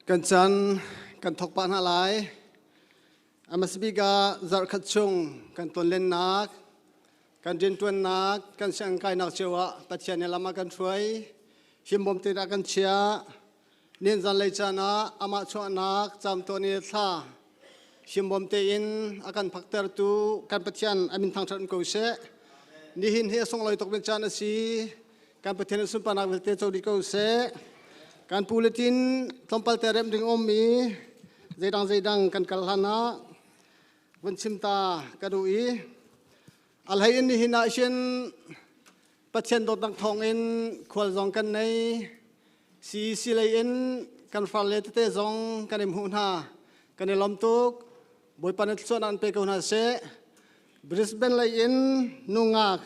Kan chan kan thok pah hna lai. A hmasa bik ah zarhkhat chung kan tonlennak, kan rianṭuannak, kan sianginn kainak cio ah Pathian nih lam a kan hruai. Himbawm tein a kan chiah. Nihin zanlei caan ah amah chuahnak camtuan i thla himbawm tein a kan phaktertu kan Pathian a min thangṭhat um ko seh. Nihin hi a sunglawi tuk mi caan a si. Kan Pathian sunparnak vialte co dih ko seh. Kan pu le tin tlawmpal te remh ding um i zeidang zeidang kan kal hlan ah vun chim ta ka duh i a hlei in nihin ah hin Pathian dawtnak thawng in khual zong kan nei. CEC lei in kan farle tete zong kan i hmuh hna. Kan i lawm tuk. Bawipa nih thluachuahnak an pe ko hna seh. Brisbane lei in nungak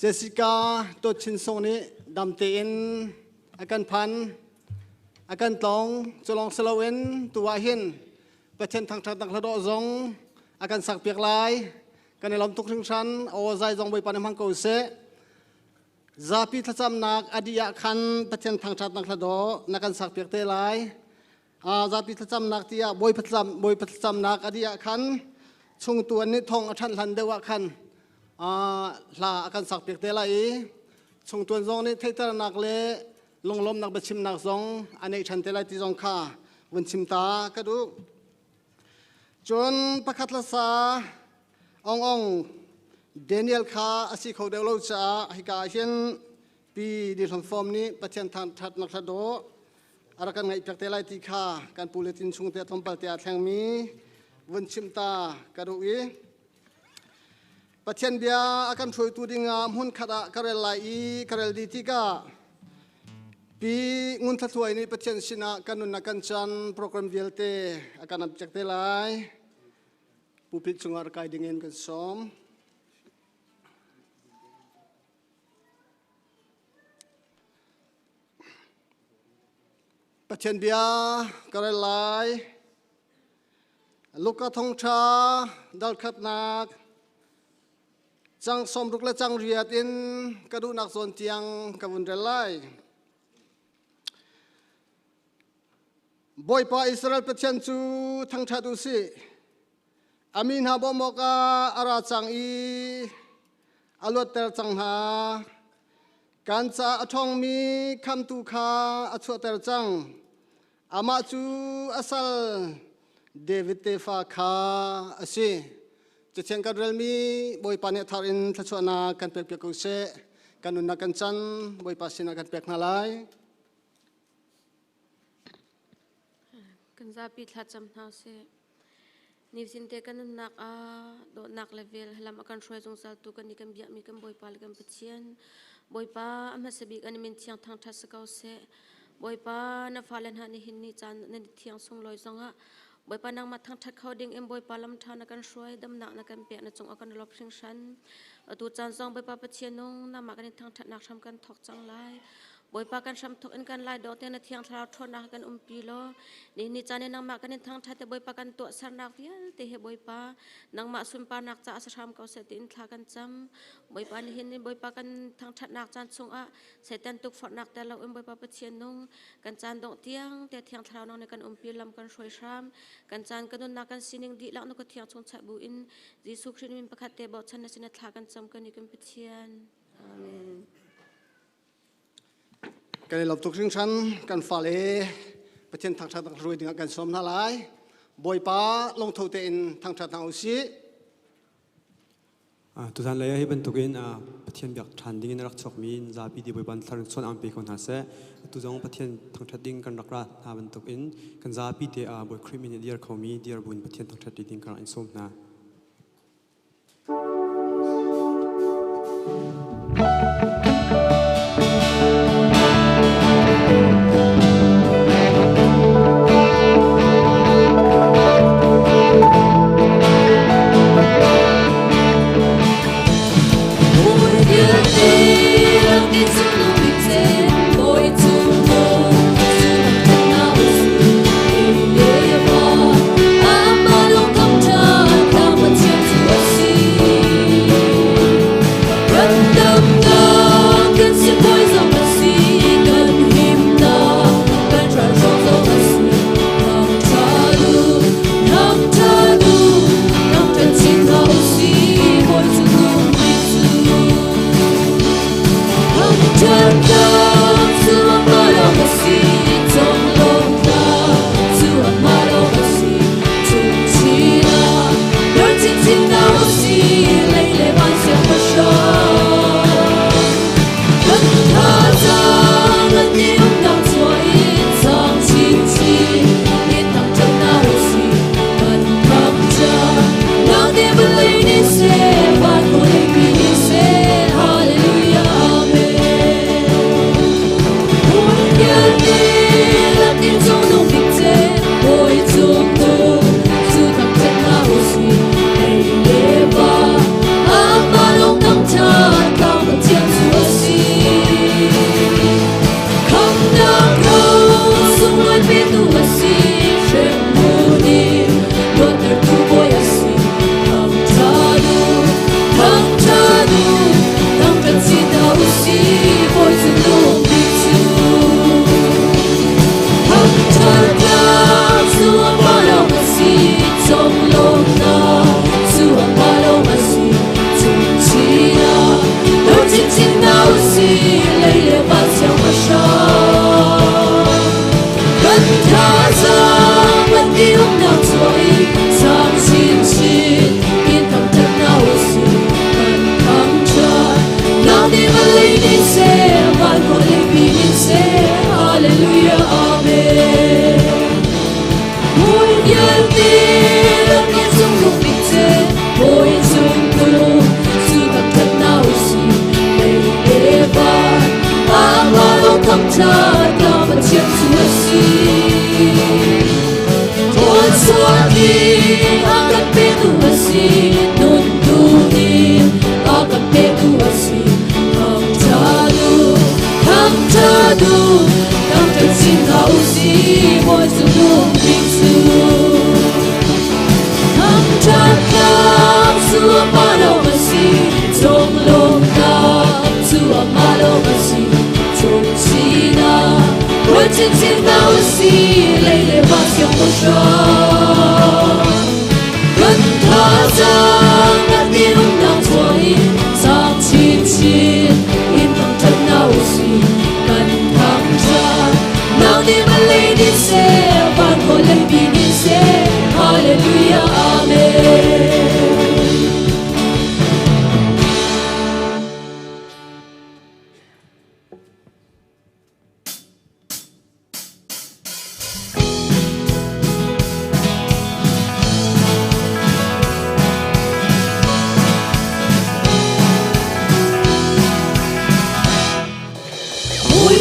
Jessica Dawt Chin Sung nih dam tein a kan phan, a kan tlawng. Cu lawng si loin tu ah hin Pathian thangṭhatnak hladawh zong a kan sakpiak lai. Kan i lawm tuk hringhran. Aw zai zong Bawipa nih hmang ko seh. Zapi thlacamnak a dih ah khan Pathian thangṭhatnak hladawh na kan sakpiak te lai. Zapi thlacamnak tiah Bawipa thlacamnak a dih ah khan chungtu an nih thong a ṭhan hlan deuh ah khan hla a kan sakpiak te lai i chungtuan zong nih theihternak le lunglawmnak biachimnak zong a neih ṭhan te lai ti zong kha vun chim ta ka duh. Cun pakhat hlasa ong ong Daniel kha a si kho deuh lo caah hika ah hin Pi Ni Hlon Fawm nih Pathian thangṭhatnak hla dawh a rak kan ngaihpiak te lai ti kha kan pu le tin chung te tlawmpal te aa thlengmi vun chimh ta ka duh i Pathian bia a kan hruaitu dingah hmun khat ah ka rel lai i ka rel dih tikah Pi Ngun Thla Thluai nih Pathian sinah kan nunnak kan chan program vialte a kan ampiak te lai. Pulpit cungah rak kai dingin kan sawm. Pathian bia ka rel lai. Luka thawngṭha dalkhatnak cang 60 le cang riat in ka duhnak zawn tiang ka vun rel lai. Bawipa Israel Pathian cu thangṭhat u sih. A mi hna bawmh awkah a ra cang i a luatter cang hna. Kan caah a ṭhawngmi khamtu kha a chuahter cang. Amah cu a sal David tefa kha a si. Cathiang kan relmi Bawipa nih a thar in thluachuahnak kan pekpiak ko seh. Kan nunnak kan can Bawipa sinah kan pek hna lai. Kan zapi thlacam hna usih. Nifinte kan nunnak ah dawtnak le vel lam a kan hruai zungzaltu kan i kan biakmi kan Bawipa le kan Pathian. Bawipa a hmasa bik an min thiang thangṭhat si ko seh. Bawipa na fale hna nihin ni caan nan i thiang sunglawi zongah Bawipa nangmah thangṭhat kho ding in Bawipa lam ṭha na kan hruai damnak na kan pek na cung a kan lawp hringhran. Atu caan zong Bawipa Pathian nung nangmah kan in thangṭhatnak hram kan thawk cang lai. Bawipa kan hramthawk in kan lai dawh te na thiang thlarau ṭhawnnak kan umpi law ni ni caan in nangmah kan in thangṭhat i Bawipa kan tuahsernak vialte he Bawipa nangmah sunparnak caah sa hram ko seh tiin thla kan cam. Bawipa nihin ni Bawipa kan thangṭhatnak caan chungah Satan tukforhnak tel loin Bawipa Pathian nung kan caan dongh tiang te thiang thlarau nang nih kan umpi lam kan hruai hram kan caan kan nunnak kan sining dihlak na ka thiang chung chah bu in Jesuh Khrih min pakhat te bochan na sin thla kan cam kan i kan Pathian. Amen. Kan i lawm tuk hringhran. Kan fale Pathian thangṭhat ruai dingah kan sawm hna lai. Bawipa lungtho tein thangṭhat hna u sih. Tuzan lei ah hi bantukin Pathian biak ṭhan ding in a rak chuakmi zapi di Bawipa thlar in chawn aan pe ko hna seh. Atu zong Pathian thangṭhat ding kan rak ra hna bantukin kan zapi te ah Bawi Khrih min in dir khomi dir buin Pathian thangṭhat ding kan rak in sawm hna.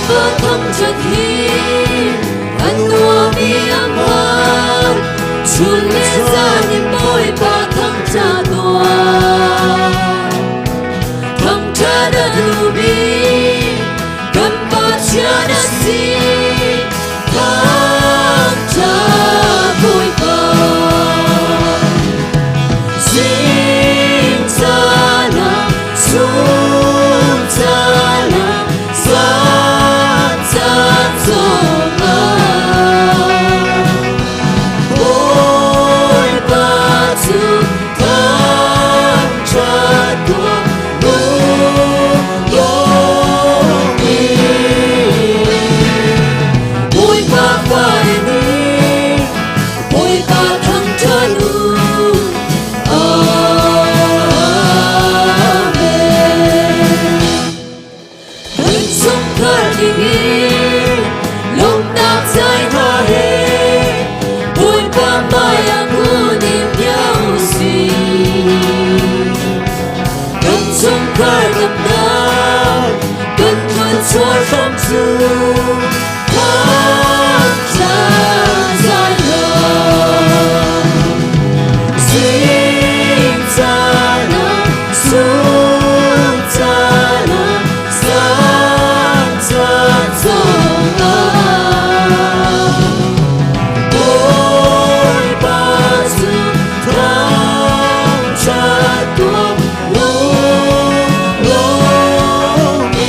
Bawipa thangṭhat hi kan nuam i a hmaan. Chun le zan in Bawipa thangṭhat tuah. Thangṭhat a duhmi kan Pathian a si. Thangṭhat Bawipa. Zing caan ah, chun caan ah, zan caan zongah Bawipa cu thangṭhat tuah lunglawm in. Bawipa fale nih Bawipa thangṭhat u. Amen. Kan chungkhar dingin lawmhnak zai hna he Bawipa hmaiah kun in bia u sih. Kan chungkhar damnak kan thluachuah hram cu thangṭhat zai hna. Zing caan ah, chun caan ah, zan caan zongah Bawipa cu thangṭhat tuah lunglawm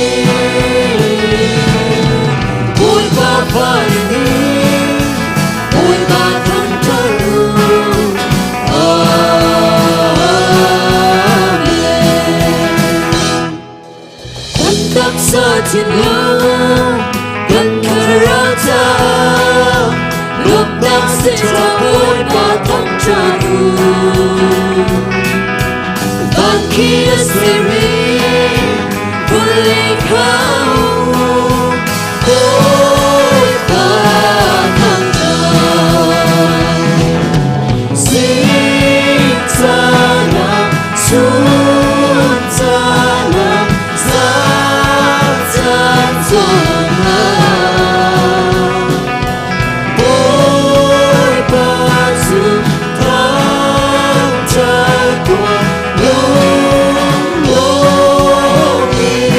in. Bawipa fale nih Bawipa thangṭhat u. Amen. Kan taksa thinlung, kan thlarau caah lawmhnak siter Bawipa thangṭhat u. Van khi a ser i vawlei kha Bawipa thangṭhat. Zing caan ah, chun caan ah, zan caan zongah Bawipa cu thangṭhat tuah lunglawm in.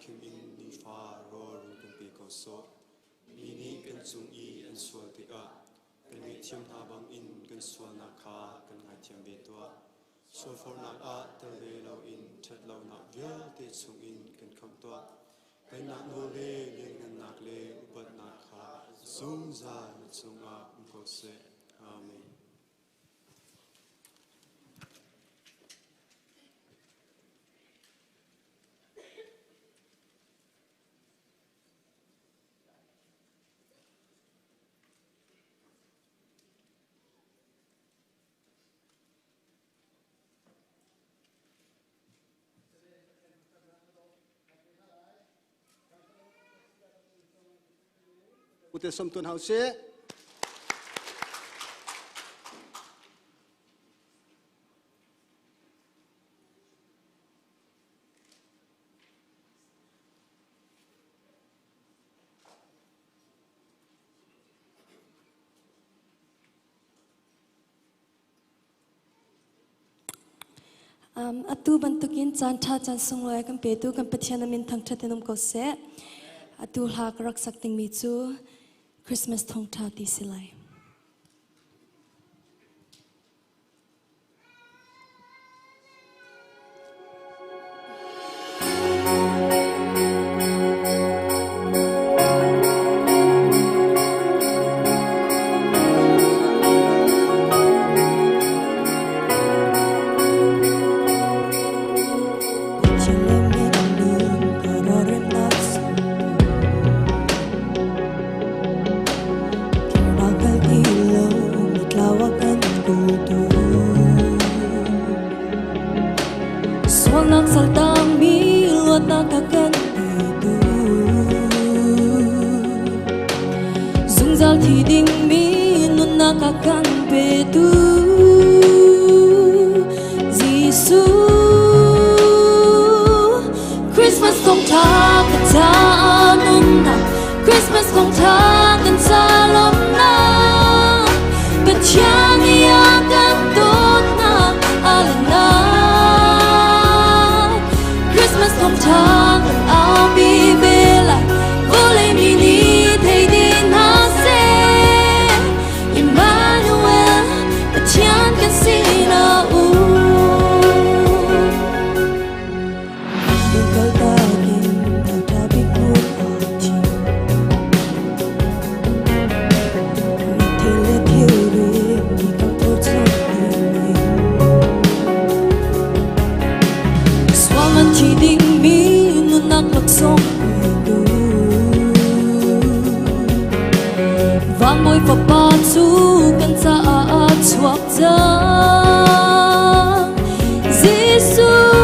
khim in nifa rawl run kan pe ko sawh. Mi nih kan cung i an sual tikah kan ngaihthiam hna bangin kan sualnak kha kan ngaithiam ve tuah. Sualforhnak ah tel ve loin ṭhatlonak vialte chungin kan khamh tuah. Pennak nawl le lianngannak le upatnak kha zungzal na cungah um ko seh. Amen. Ute som tun hau sih. Atu bantukin caan ṭha caan sunglawi kan petu kan Pathian a min thangṭhat in um ko seh. Atu hla ka rak sak dingmi cu Christmas thawngṭha ti si lai. Sualnak saltangmi luatnak a kan petu Zungzal thi dingmi nunnak a kan petu Jesuh Christmas kong tha ka ca nunnak Christmas kong tha kan ca lawmnak Pathian nih a kan dawtnak a langhnak Christmas kong tha kan aupi ve lai vawlei mi nih thei dih hna seh Emmanuel Pathian kan sinah um Sualman thi dingmi nunnak laksawng petu Van Bawi Fapa cu kan caah a chuak cang. Jesuh,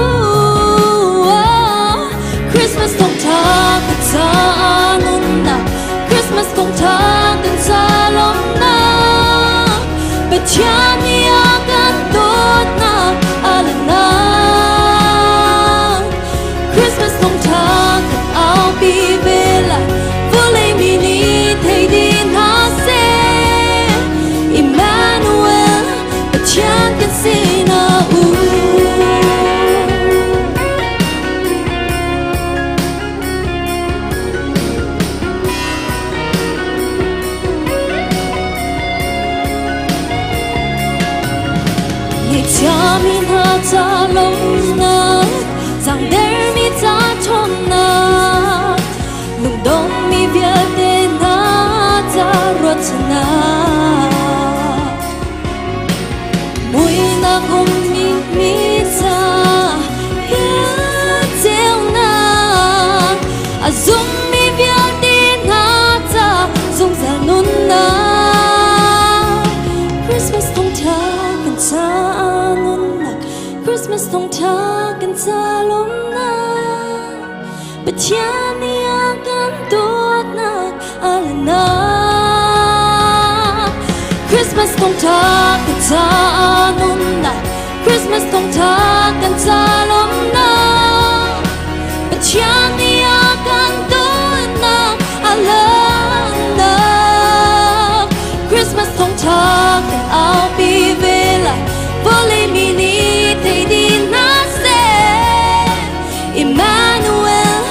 Christmas thawngṭha ka caah nunnak, Christmas thawngṭha kan ca lawmhnak, Pathian nih a kan dawtnak a langhnak. Christmas thawngṭha kan aupi ve lai, vawlei mi nih thei dih hna seh. Emmanuel, Pathian kan sinah um. Ngeichiami hna ca lawmnak, cangdermi ca ṭhawnnak, lungdongmi vialte hna ca ruahchannak. Muinak ummi mi ca ceunak, a zummi vialte hna ca zungzal nunnak. Christmas thawngṭha kan caah nunnak, Christmas thawngṭha kan ca lawmnak, Pathian nih a kan dawtnak a langhnak. Christmas thawngṭha kan caah nunnak, Christmas thawngṭha kan ca lawmnak, Pathian nih a kan dawtnak a langhnak. Christmas thawngṭha kan aupi ve lai, vawlei mi nih thei dih hna seh. Emmanuel,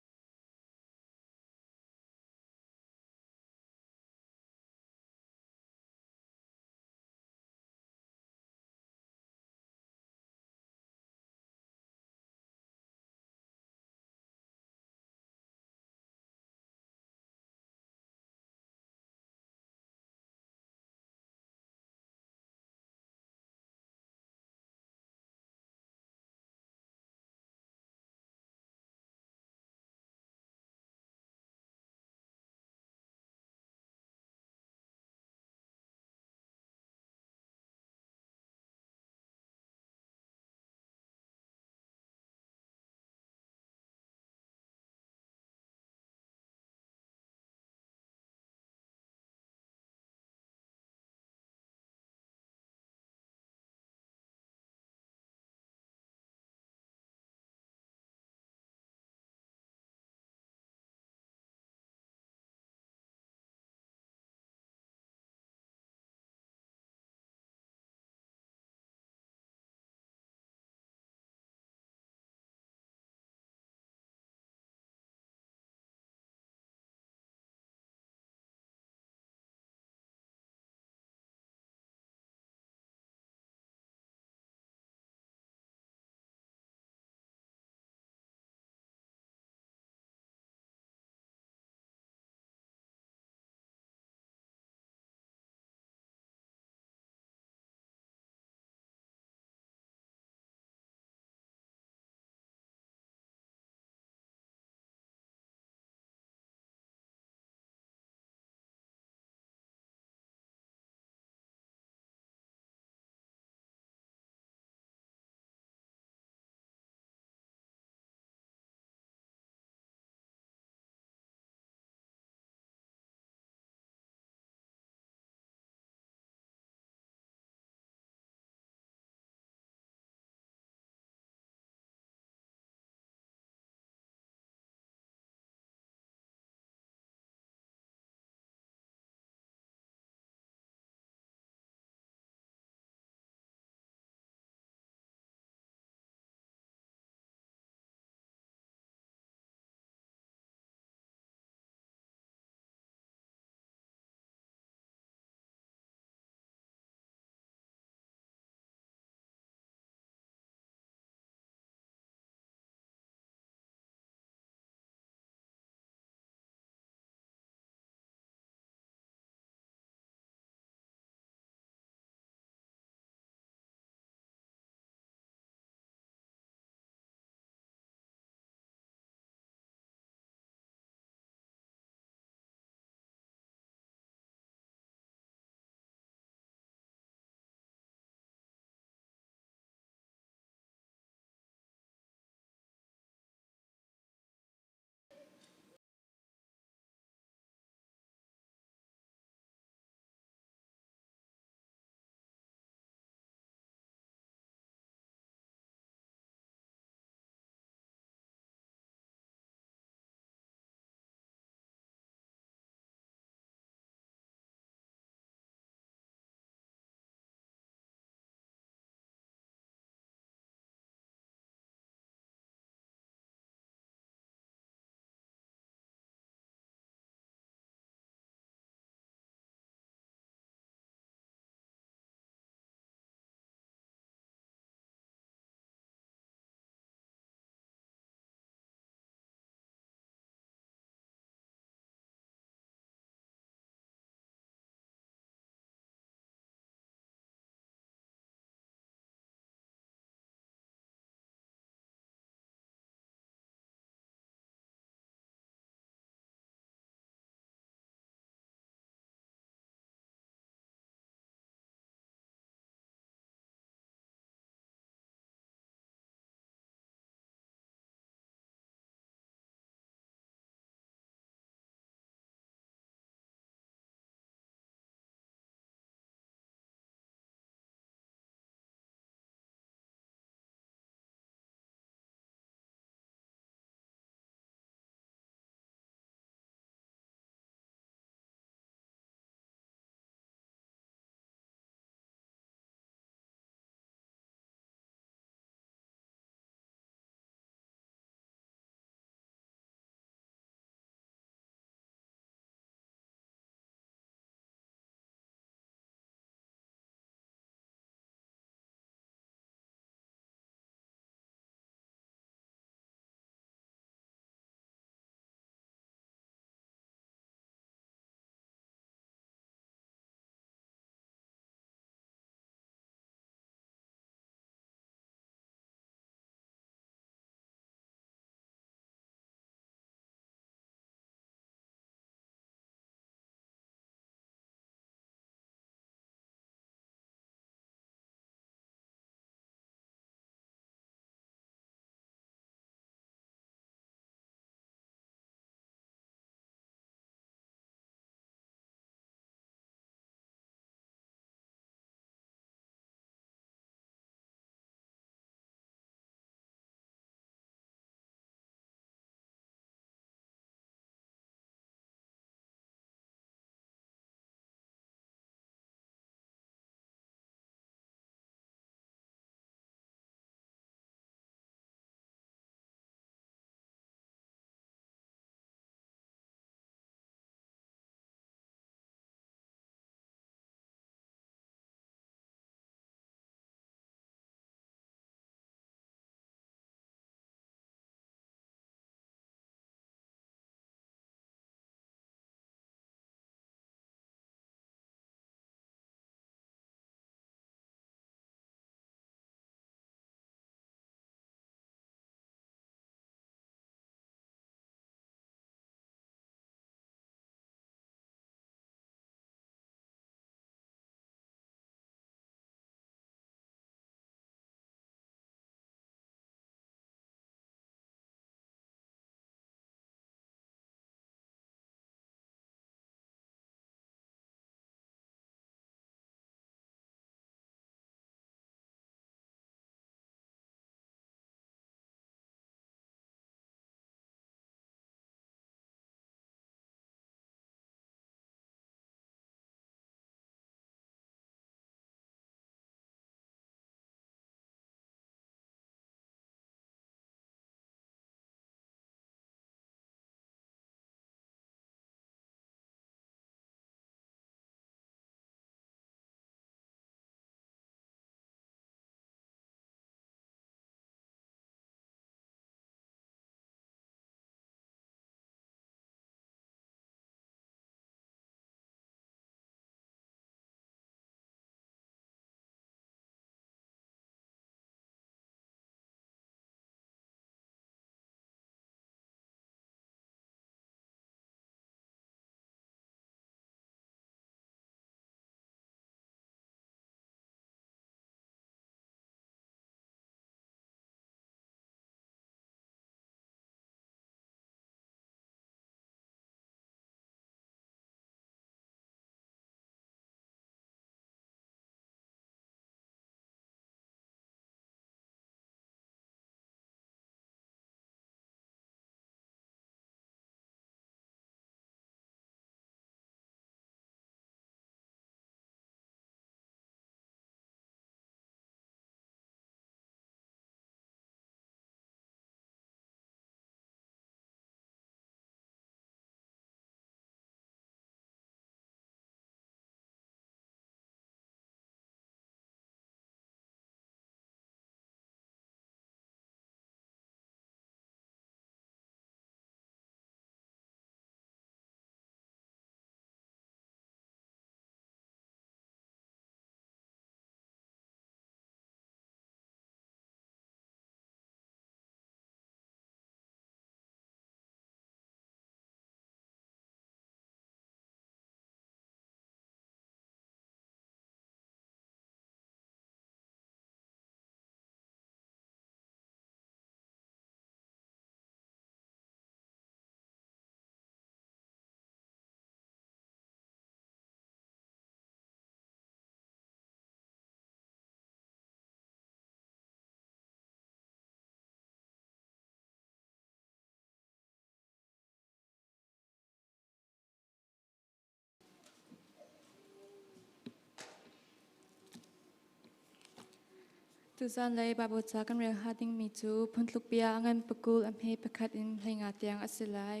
Tuzan lei Baibal ca kan rel hnga dingmi cu phuntluk bia a ngan pakul a hme pakhat in hleinga tiang a si lai.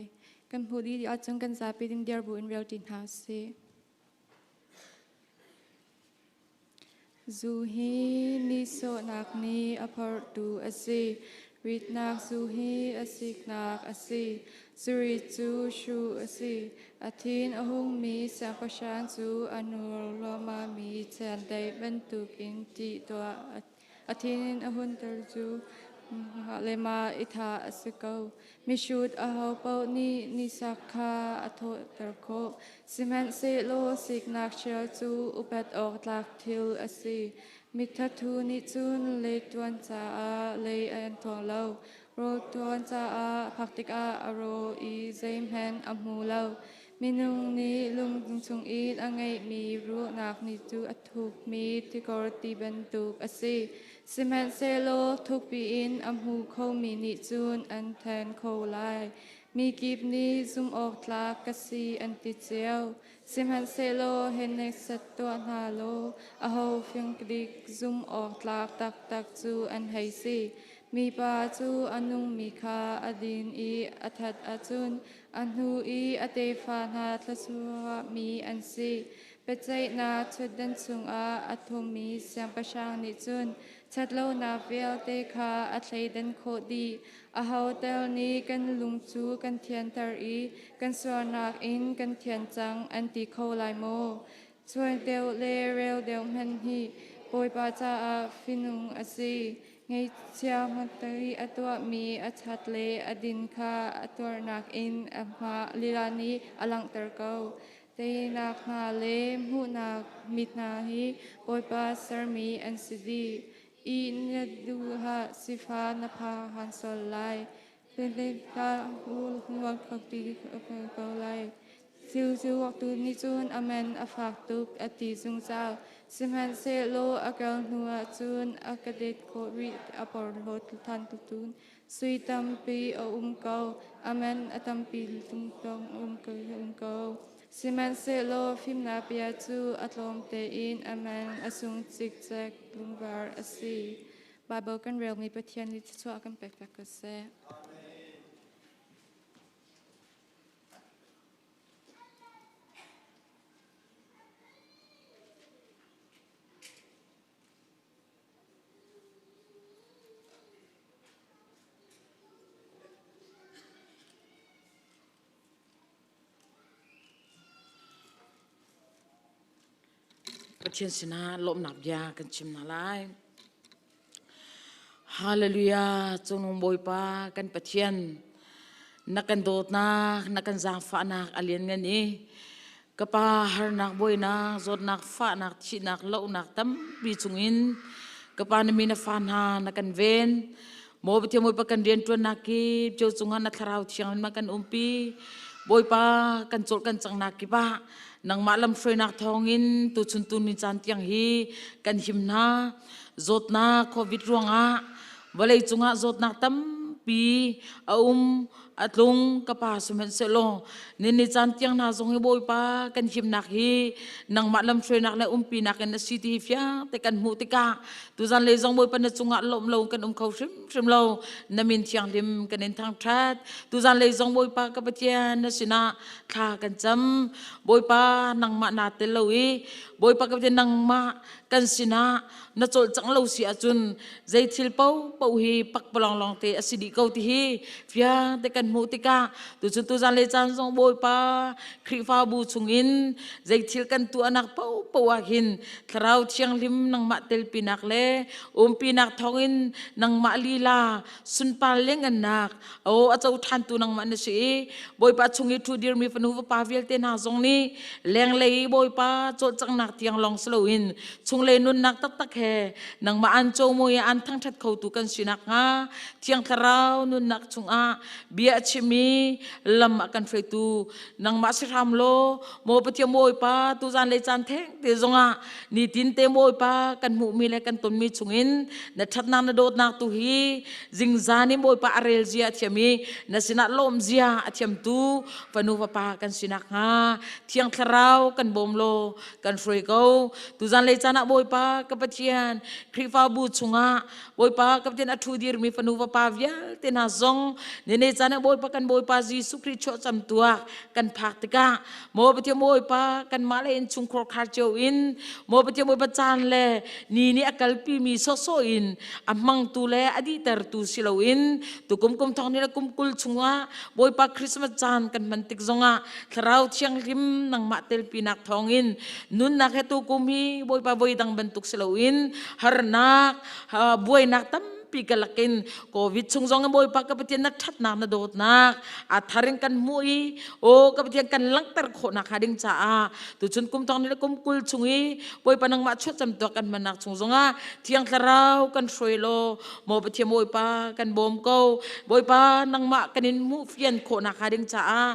Kan hmuh dih ahcun kan zapi ding dir bu in rel ṭi hna usih. Zu hi nihsawhnak nih a phorhtu a si. Ritnak zu hi a siknak a si. Zuri cu hruh a si. A thin a hungmi siangpahrang cu a nur ruahmahmi chiandeih bantukin ṭih tuah. A thin a hunter cu le mah i thah a si ko. Mihrut ahopaoh nih nisak kha a thawhter khawh, sihmanhsehlaw siknak hrial cu upat awk tlak thil a si. Mithathu nih cun leituan caah lei an thuang lo, rawlṭuan caah phak tikah a raw i zeihmanh a hmu lo. Minung nih lung chungin a ngeihmi ruahnak nih cu a thukmi tikor ti bantuk a si. Sihmanhsehlaw thukpi in a hmu khomi nih cun an then kho lai. Mi kip nih zumhawktlak ka si an ti cio. Sihmanhsehlaw hneksat tuah hna law aho fingdik zumhawktlak taktak cu an hei si. Mipa cu a nungmi kha a din i a that ahcun a hnu i a tefa hna thluachuahmi an si. Biaceihnak ṭhutdan chungah a thumi siangpahrang nih cun ṭhatlonak vialte kha a thleidan khawh dih. Aho tel nih kan lung cu kan thianter i kan sualnak in kan thian cang an ti kho lai maw? Cuan deuh le rel deuh hmanh hi Bawipa caah fihnung a si. Ngeichia hmatari a tuahmi a ṭhat le a din kha a tuarnak in a hma lila nih a langhter ko. Teinak hna le hmuhnak mit hna hi Bawipa sermi an si dih. Ih na duhah sifah na pha han sual lai. Ko lai. Thilziwaktu nih cun a man a fak tuk a ti zungzal. Sihmanhsehlaw a kal hnuah cun a ka det khawh rih a porhlawt than tutun. Sui tampi a um ko, a man a tampi tungtong um ko. Sihmanhsehlaw fimnak bia cu a tlawm tein a man a sung cikcek lungvar a si. Baibal kan relmi Pathian nih thluachuah kan pek piak ko seh. Pathian sinah lawmhnak bia kan chim hna lai. Hallelujah, Cungnung Bawipa kan Pathian, na kan dawtnak, na kan zaangfahnak a lianngan i ka pa harnak, buainak, zawtnak, fahnak, thihnak, lohnak tampi chungin ka pa na mi na fa hna na kan ven. Maw Pathian Bawipa kan rianṭuannak kip cio cungah na thlarau thiang in ma kan umpi. Bawipa kan cawlh kan cangnak kip ah nangmah lamhruainak thawngin tuchun tu ni caan tiang hi kan him hna. Zawtnak COVID ruangah vawlei cungah zawtnak tampi a um a tlung ka pa sihmanhsehlaw nini caan tiang hna zong hi Bawipa kan himnak hi nangmah lamhruainak le umpinak in a si ti hi fiang te kan hmuh tikah tuzan lei zong Bawipa na cungah lawm lo kan um kho hrimhrim lo na min thianghlim kan in thangṭhat tuzan lei zong Bawipa ka Pathian na sinah thla kan cam Bawipa nangmah naa tel lo i Bawipa ka Pathian nangmah kan sinah na cawlcangh lo si ahcun zei thil paohpaoh hi pakpalawng lawng te a si dih ko ti hi fiang te kan hmuh tikah tuchun tuzan le caan zong Bawipa Khrihfabu chungin zei thil kan tuahnak paohpaoh ah hin Thlarau Thianghlim nangmah telpinak le umpinak thawngin nangmah lila sunpar lengannak o a co ṭhantu nangmah na si i Bawipa chung i ṭhu dirmi fanu vapa vialte hna zong nih lenglei Bawipa cawlcanghnak tiang lawng si loin chunglei nunnak taktak he nangmah an comawi i an thangṭhat khotu kan si nakhnga Thiang Thlarau nunnak chungah bia a chim i lam a kan hruaitu nangmah si hram law maw Pathian Bawipa tuzan le caan theng te zongah nitin te Bawipa kan hmuhmi le kan tonmi chungin na ṭhatnak na dawtnak tu hi zingzan in Bawipa a rel zia a thiam i na sinah lawm zia a thiamtu fanu fapa kan si nakhnga Thiang Thlarau kan bawm law kan hruai ko. Tuzan lei caan ah Bawipa ka Pathian Khrihfabu chungah Bawipa ka Pathian a ṭhu dirmi fanu vapa vialte hna zong nene caan ah Bawipa kan Bawipa Jesuh Khrih chuahcam tuak kan phak tikah maw Pathian Bawipa kanmah le innchungkhar khar cio in maw Pathian Bawipa caan le ni nih a kalpimi sawhsawh in a hmangtu le a dihtertu si loin tukum kum thong ni le kum 20 chungah Bawipa Christmas caan kan hman tik zongah Thlarau Thianghlim nangmah telpinak thawngin nunnak he tukum hi Bawipa voi dang bantuk si loin harnak buainak tampi ka lakin COVID chung zong in Bawipa ka Pathian na ṭhatnak na dawtnak a thar in kan hmuh i o ka Pathian kan langhter khawhnak hnga ding caah tuchun kum thong ni le kum 20 chung i Bawipa nangmah chuahcam tuak kan hmannak chung zongah Thiang Thlarau kan hruai law maw Pathian Bawipa kan bawm ko. Bawipa nangmah kan in hmuh fian khawhnak hnga ding caah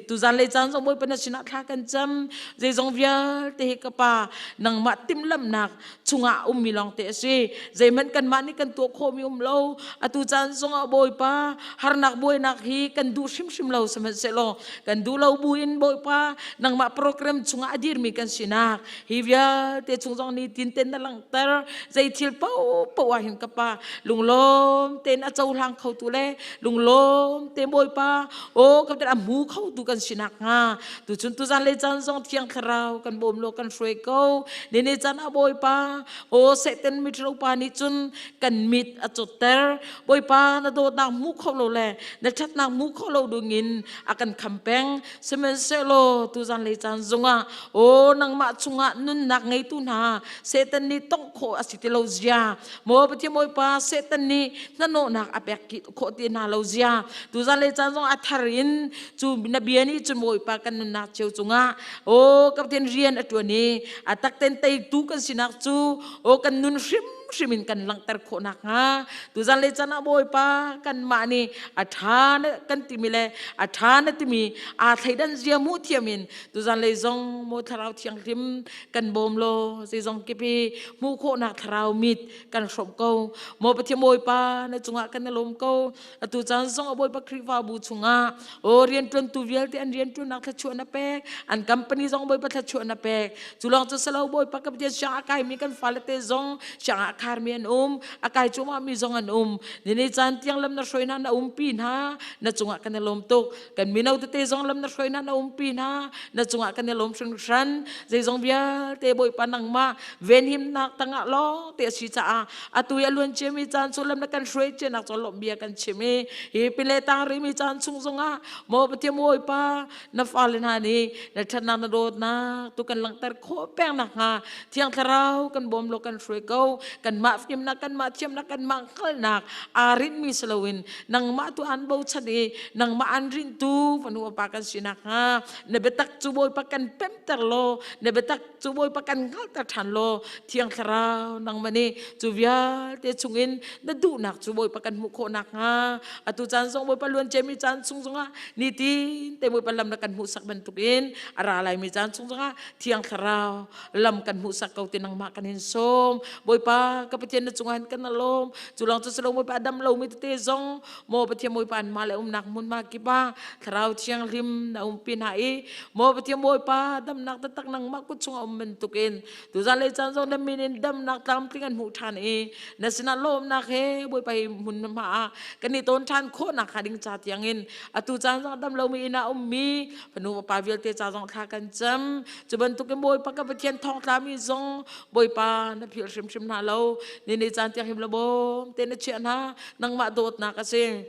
tuzan le caan zong Bawipa na sinah thla kan cam. Zeizong vialte hi ka pa nangmah timhlamhnak chungah ummi lawng te a si. Zeihmanh kanmah nih kan tuah khawhmi um lo. Atu caan zongah Bawipa harnak buainak hi kan duh hrimhrim lo sihmanhsehlaw kan duh lo buin Bawipa nangmah program chungah a dirmi kan sinak hi vialte chung zong ni tin ten na langhter. Zei thil paohpaoh ah hin ka pa lunglawm tein a cohlang khotu le lunglawm te Bawipa o ka a hmu khotu kan si nakhnga tuchun tuzan le caan zong Thiang Thlarau kan bawm law kan hruai ko. Nene caan ah Bawipa o Satan mitro pa nih cun kan mit a cawtter. Bawipa na dawtnak hmu kho lo le na ṭhatnak hmu kho lo dingin a kan kham peng. Sihmanhsehlaw tuzan le caan zongah o nangmah chungah nunnak ngeitu hna Satan nih tongh khawh a si ti lo zia, maw Pathian Bawipa, Satan nih hnahnawhnak a pek khawh ti hna lo zia, tuzan le caan zong a thar in cu na bia nih cun Bawipa kan nunnak cio cungah o ka Pathian rian a ṭuan i a takten teitu kan sinak cu o kan nun hrim hrim in kan langhter khawh nakhnga tuzan le caan ah Bawipa kanmah nih a ṭha na kan timi le a ṭha na timi aa thleidan zia hmuh thiam in tuzan lei zong maw Thlarau Thianghlim kan bawm law zeizong kip hi hmuh khawhnak thlarau mit kan hrawmh ko. Maw Pathian Bawipa, na cungah kan i lawm ko. Atu caan zong a Bawipa Khrihfabu chungah o rianṭuantu vialte an rianṭuannak thluachuah na pek, an company zong Bawipa thluachuah na pek. Cu lawng cu silo Bawipa ka Pathian, siang a kaimi kan fale te zong siang ah kharmi an um, a kai cuahmah mi zong an um. Nini caan tiang lam na hruai hna, na umpi hna, na cungah kan i lawm tuk. Kan mino tete zong lam na hruai hna, na umpi hna, na cungah kan i lawm hringhran. Zeizong vialte Bawipa nangmah venhimnak tangah lawng te a si caah atu i a luan ciami caan chung lam na kan hruai cianak cu lawmh bia kan chim i hi pile tang rimi caan chung zongah maw Pathian Bawipa na fale hna nih na ṭhatnak na dawtnak tu kan langhter khawh peng nakhnga Thiang Thlarau kan bawm law kan hruai ko. Kanmah fimnak, kanmah thiamnak, kanmah hngalhnak aa rinhmi si loin nangmah tu an bochan i nangmah an rinhtu fanu pa kan si nakhnga na biatak cu Bawipa kan pemter law na biatak cu Bawipa kan hngalhter ṭhan law Thiang Thlarau nangmah nih cu vialte chungin na duhnak cu Bawipa kan hmuh khawh nakhnga atu caan zong Bawipa luan ciami caan chung zongah nitin te Bawipa lam na kan hmuhsak bantukin a ra laimi caan chung zongah Thiang Thlarau lam kan hmuhsak ko ti nangmah kan in sawm. Bawipa ka Pathian, na cungah hin kan lawm. Cu lawng cu si lo, Bawipa, a dam lomi tete zong maw Pathian Bawipa an mah le umnak hmunhma kip ah Thlarau Thianghlim na umpi hna i maw Pathian Bawipa damnak taktak nangmah kut chungah um bantukin tuzan le caan zong na min in damnak tlamtling an hmuh ṭhan i na sinah lawmnak he Bawipa hi hmun hma ah kan i tawn ṭhan khawhnak hnga ding ca tiangin atu caan zong dam lomi inn ah ummi fanu fapa vialte ca zong thla kan cam. Cu bantukin Bawipa ka Pathian, thongtlami zong Bawipa na philh hrimhrim hna lo. Ni ni caan tiang him la bawm te na chiah hna, nangmah dawtnak a si.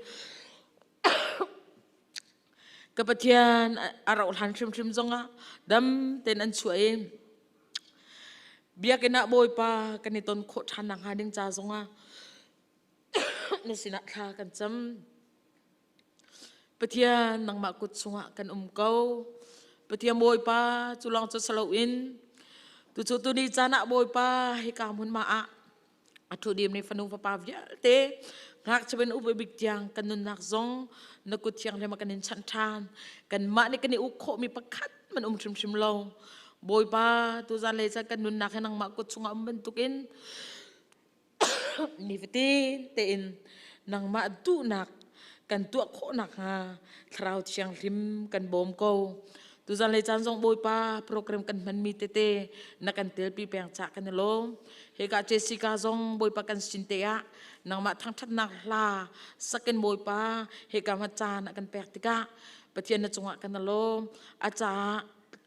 Ka Pathian, a rauh hlan hrimhrim zongah dam tein an chuah i biakinn ah Bawipa kan i ton khawh ṭhan nakhnga ding ca zongah na sinah thla kan cam. Pathian, nangmah kut chungah kan um ko. Pathian Bawipa, cu lawng cu saloin tucu tuni caan ah Bawipa hika hmunhma ah a ṭhu dim ni fanu fapa vialte Ngakchia in upa bik tiang kan nunnak zong na kut thianghlim ah kan in chanh ṭhan. Kanmah nih kan i uk khawhmi pakhat man um hrimhrim lo. Bawipa, tuzan lei caan kan nunnak hi nangmah kut chungah um bantukin nifatin tein nangmah duhnak kan tuah khawh nakhnga Thlarau Thianghlim kan bawm ko. Tuzan lei caan zong Bawipa program kan hmanmi tete na kan telpi peng cah kan i lawm. Hika Jessica zong Bawipa kan sin te ah nangmah thangṭhatnak hla sakin Bawipa hika ma caan a kan pek tikah Pathian na cungah kan i lawm. A caah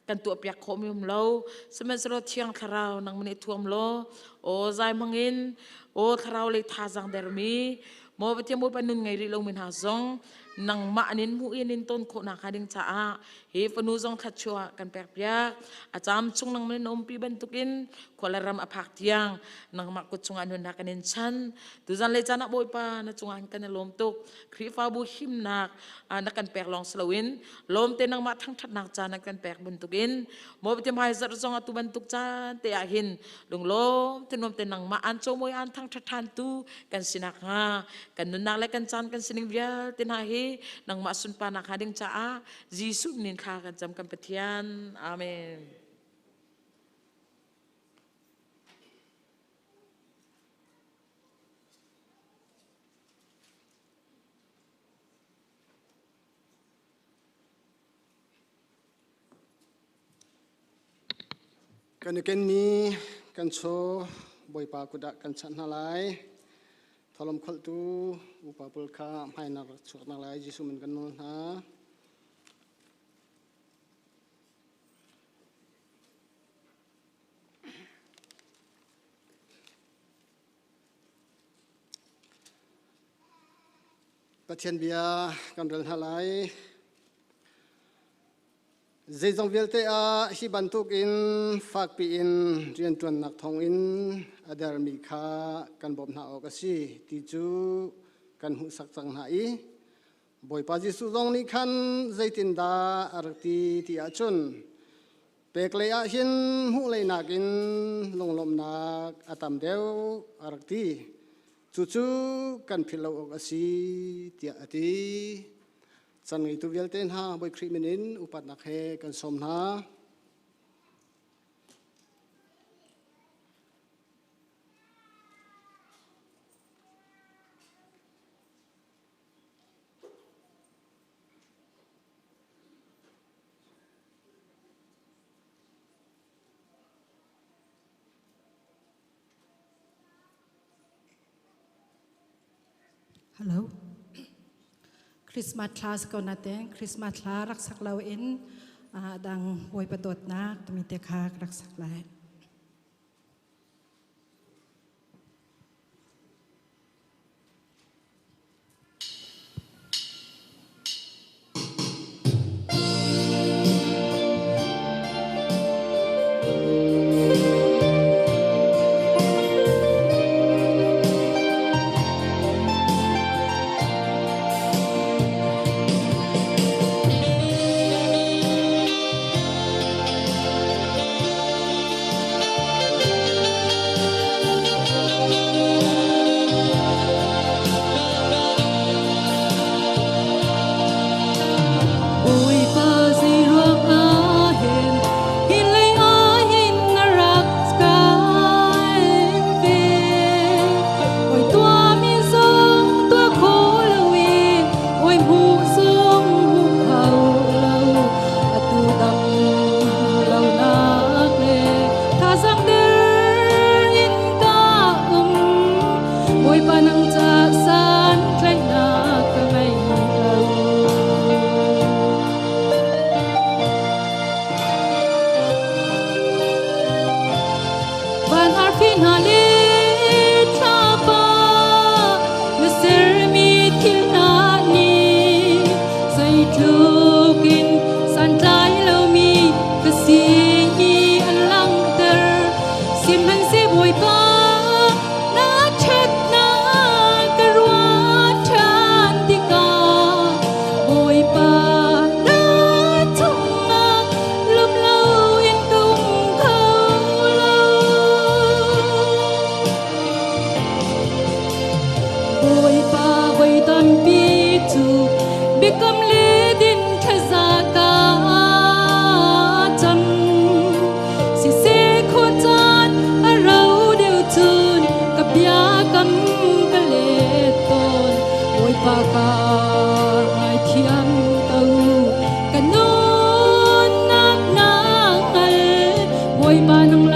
kan tuahpiak khawhmi um lo. Sihmanhsehlaw Thiang Thlarau nangmah nih thuam law, aw zai hmangin, aw Thlarau lei thazaang dermi, maw Pathian Bawipa nun ngei rih lomi hna zong nangmah an in hmuh i an in ton khawh nakhnga ding caah hi fanu zong thluachuah kan pekpiak. A caam chung nangmah in umpi bantukin khua le ram a phak tiang nangmah kut chungah nunnak kan in chan. Tuzan le caan ah Bawipa na cungah kan i lawm tuk. Khrihfabu himnak na kan pek lawng si loin lawm te nangmah thangṭhatnak caan na kan pek bantukin maw Pathian hmaizarh zong atu bantuk caan te ah hin lunglawm te nuam te nangmah an cawimawi an thangṭhat ṭhan tu kan si nakhnga kan nunnak le kan caan kan sining vialte hna hi nangmah sunparnak hnga ding caah Jesuh min thla kan cam kan Pathian. Amen. Kan i kenmi kan chaw Bawipa kut ah kan chanh hna lai. Tholom kholhtu upa pawl kha hmainak rak chuak hna lai. Jesuh min kan nawl hna. Pathian bia kan rel hna lai. Zeizong vialte ah hi bantukin fakpi in rianṭuannak thawngin a dermi kha kan bawmh hna awk a si ti cu kan hmuhsak cang hna i Bawipa Jesuh zong nih khan zeitindah a rak ti ti ahcun Peklei ah hin hmuhlei nakin lunglawmhnak a tam deuh a rak ti. Cucu kan philh lo awk a si tiah a ti. Chan ngeitu vialte hna Bawi Khrih min in upatnak he kan sawm hna. Hello. Christmas thla ko na teng Christmas thla rak sak lo in dang Bawipa dawtnak timi te kha rak sak lai.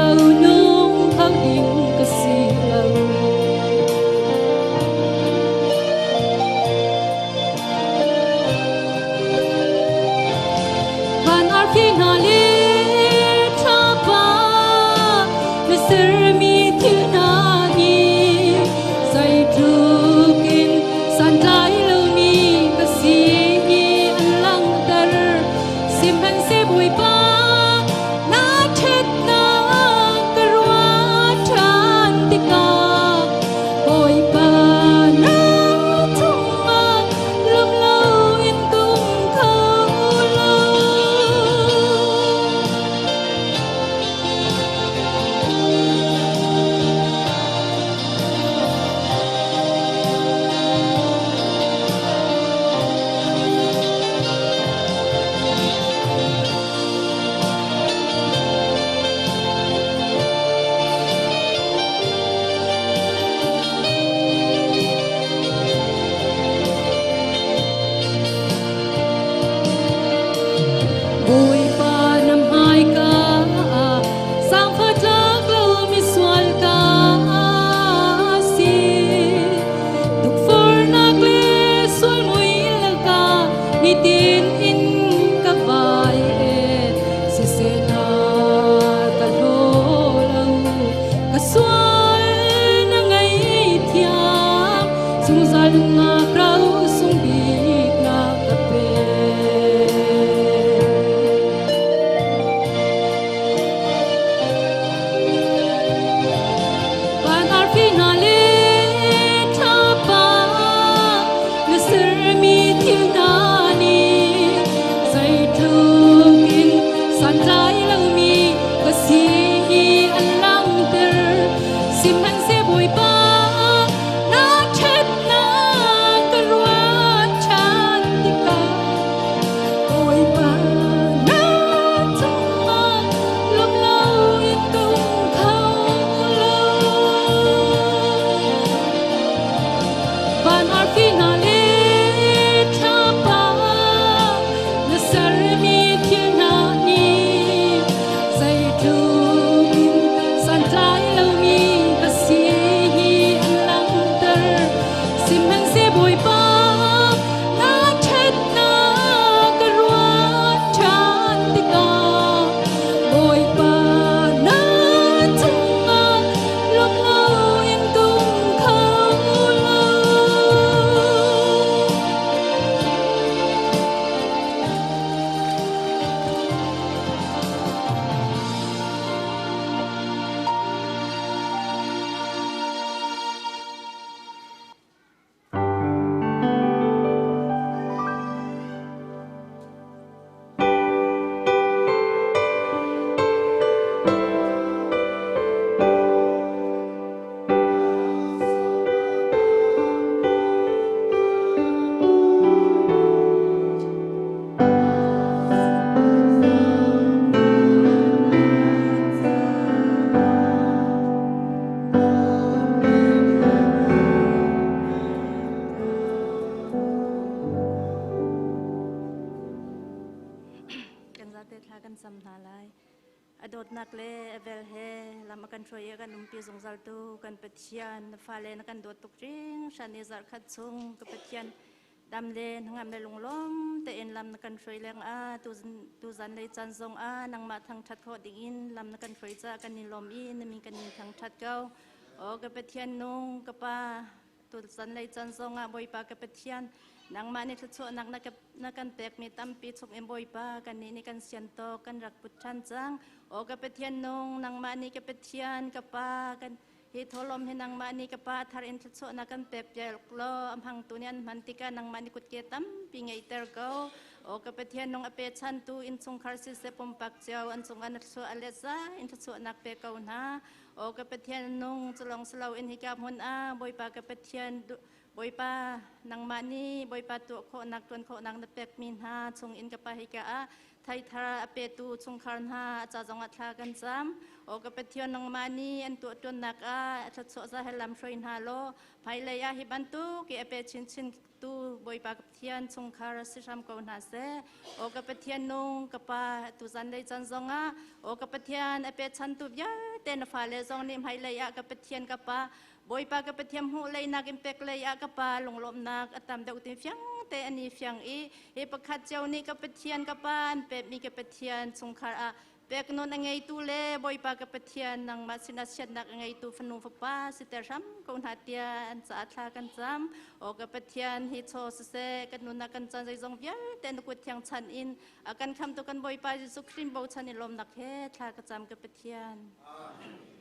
lo nung kho ding ka si lo. Van arfi hna le thlapa na sermi thil hna nih zeitluk in santlai lomi ka si hi an langhter. Sihmanhseh Bawipa, na ṭhatnak ka ruah ṭhan tikah Bawipa na chungah lawm loin ka um kho lo. Bawipa na hmaika ah zaangfahtlak lo misual ka si. Tukforhnak le sual mui lakah nitin in ka vai e. Siseh na ka hlaw lo, ka sual na ngaihthiam, zungzal nunnak ro sung bik na ka pek. Van arfi hna le thlapa na sermi thil hna nih zeitluk in santlai lomi ka si hi an langhter. Sihmanhseh Bawipa, na ṭhatnak ka ruat ṭhan tikah Bawipa na cungah lawm loin ka um kho lo. Van arfi hna le thlapa na sermi thil hna nih zeitluk in santlai lomi ka si hi an langhter. Sihmanhseh Bawipa, na ṭhatnak ka ruat ṭhan tikah Bawipa na cungah lawm loin ka um kho lo. Kan zate thla kan cam hna lai. A dawtnak le a vel he lam a kan hruai i a kan umpi zungzal tu kan Pathian, na fale na kan dawt tuk hringhran i zarh khat chung ka Pathian dam le hnangam le lunglawm tein lam na kan hruai leng ah tuzan lei caan zong ah nangmah thangṭhat khawh dingin lam na kan hruai caah kan i lawm i na min kan in thangṭhat ko. Aw ka Pathian nung ka Pa, tuzan lei caan zong ah Bawipa ka Pathian, nangmah nih thluachuahnak na kan pekmi tampi chung in Bawipa kannih nih kan sian tawk kan rak put ṭhan cang. Aw ka Pathian nung, nangmah nih ka Pathian, ka Pa, kan hi thawlawm hi nangmah nih ka Pa thar in thluachuahnak kan pek piak law a hmangtu nih an hman tikah nangmah nih kutke tampi ngeihter ko. Aw ka Pathian nung, a pechantu innchungkhar siseh pumpak cio an cungah na thluachuah a let za in thluachuahnak pe ko hna. Aw ka Pathian nung, culong si loin hika hmun ah Bawipa ka Pathian, Bawipa nangmah nih Bawipa tuah khawhnak ṭuan khawhnak na pekmi hna chung in ka Pa hika ah thaithar a petu chungkhar hna a ca zongah thla kan cam. Aw ka Pathian, nangmah nih an tuah ṭuannak ah thluachuah za he lam hruai hna law hmailei ah hi bantuk i a pe chinchin tu Bawipa ka Pathian chungkhar si hram ko hna seh. Aw ka Pathian nung ka Pa, tuzan lei caan zongah aw ka Pathian a pechantu vialte vialte na fale zong nih hmailei ah ka Pathian ka Pa Bawipa ka Pathian hmuh lei nak in pek lei ah ka Pa lunglawmhnak a tam deuh tin fiang te an i fiang i hi pakhat cio nih ka Pathian ka Pa an pekmi ka Pathian chungkhar ah pek nawn a ngeitu le Bawipa ka Pathian nangmah sinah siatnak a ngeitu fanu fapa siter hram ko hna tiah an caah thla kan cam. Aw ka Pathian hi chaw siseh kan nunnak kan caan zeizong vialte na kut thiang chan in a kan khamtu kan Bawipa Jesuh Khrih bochan in lawmnak he thla ka cam ka Pathian. Amen.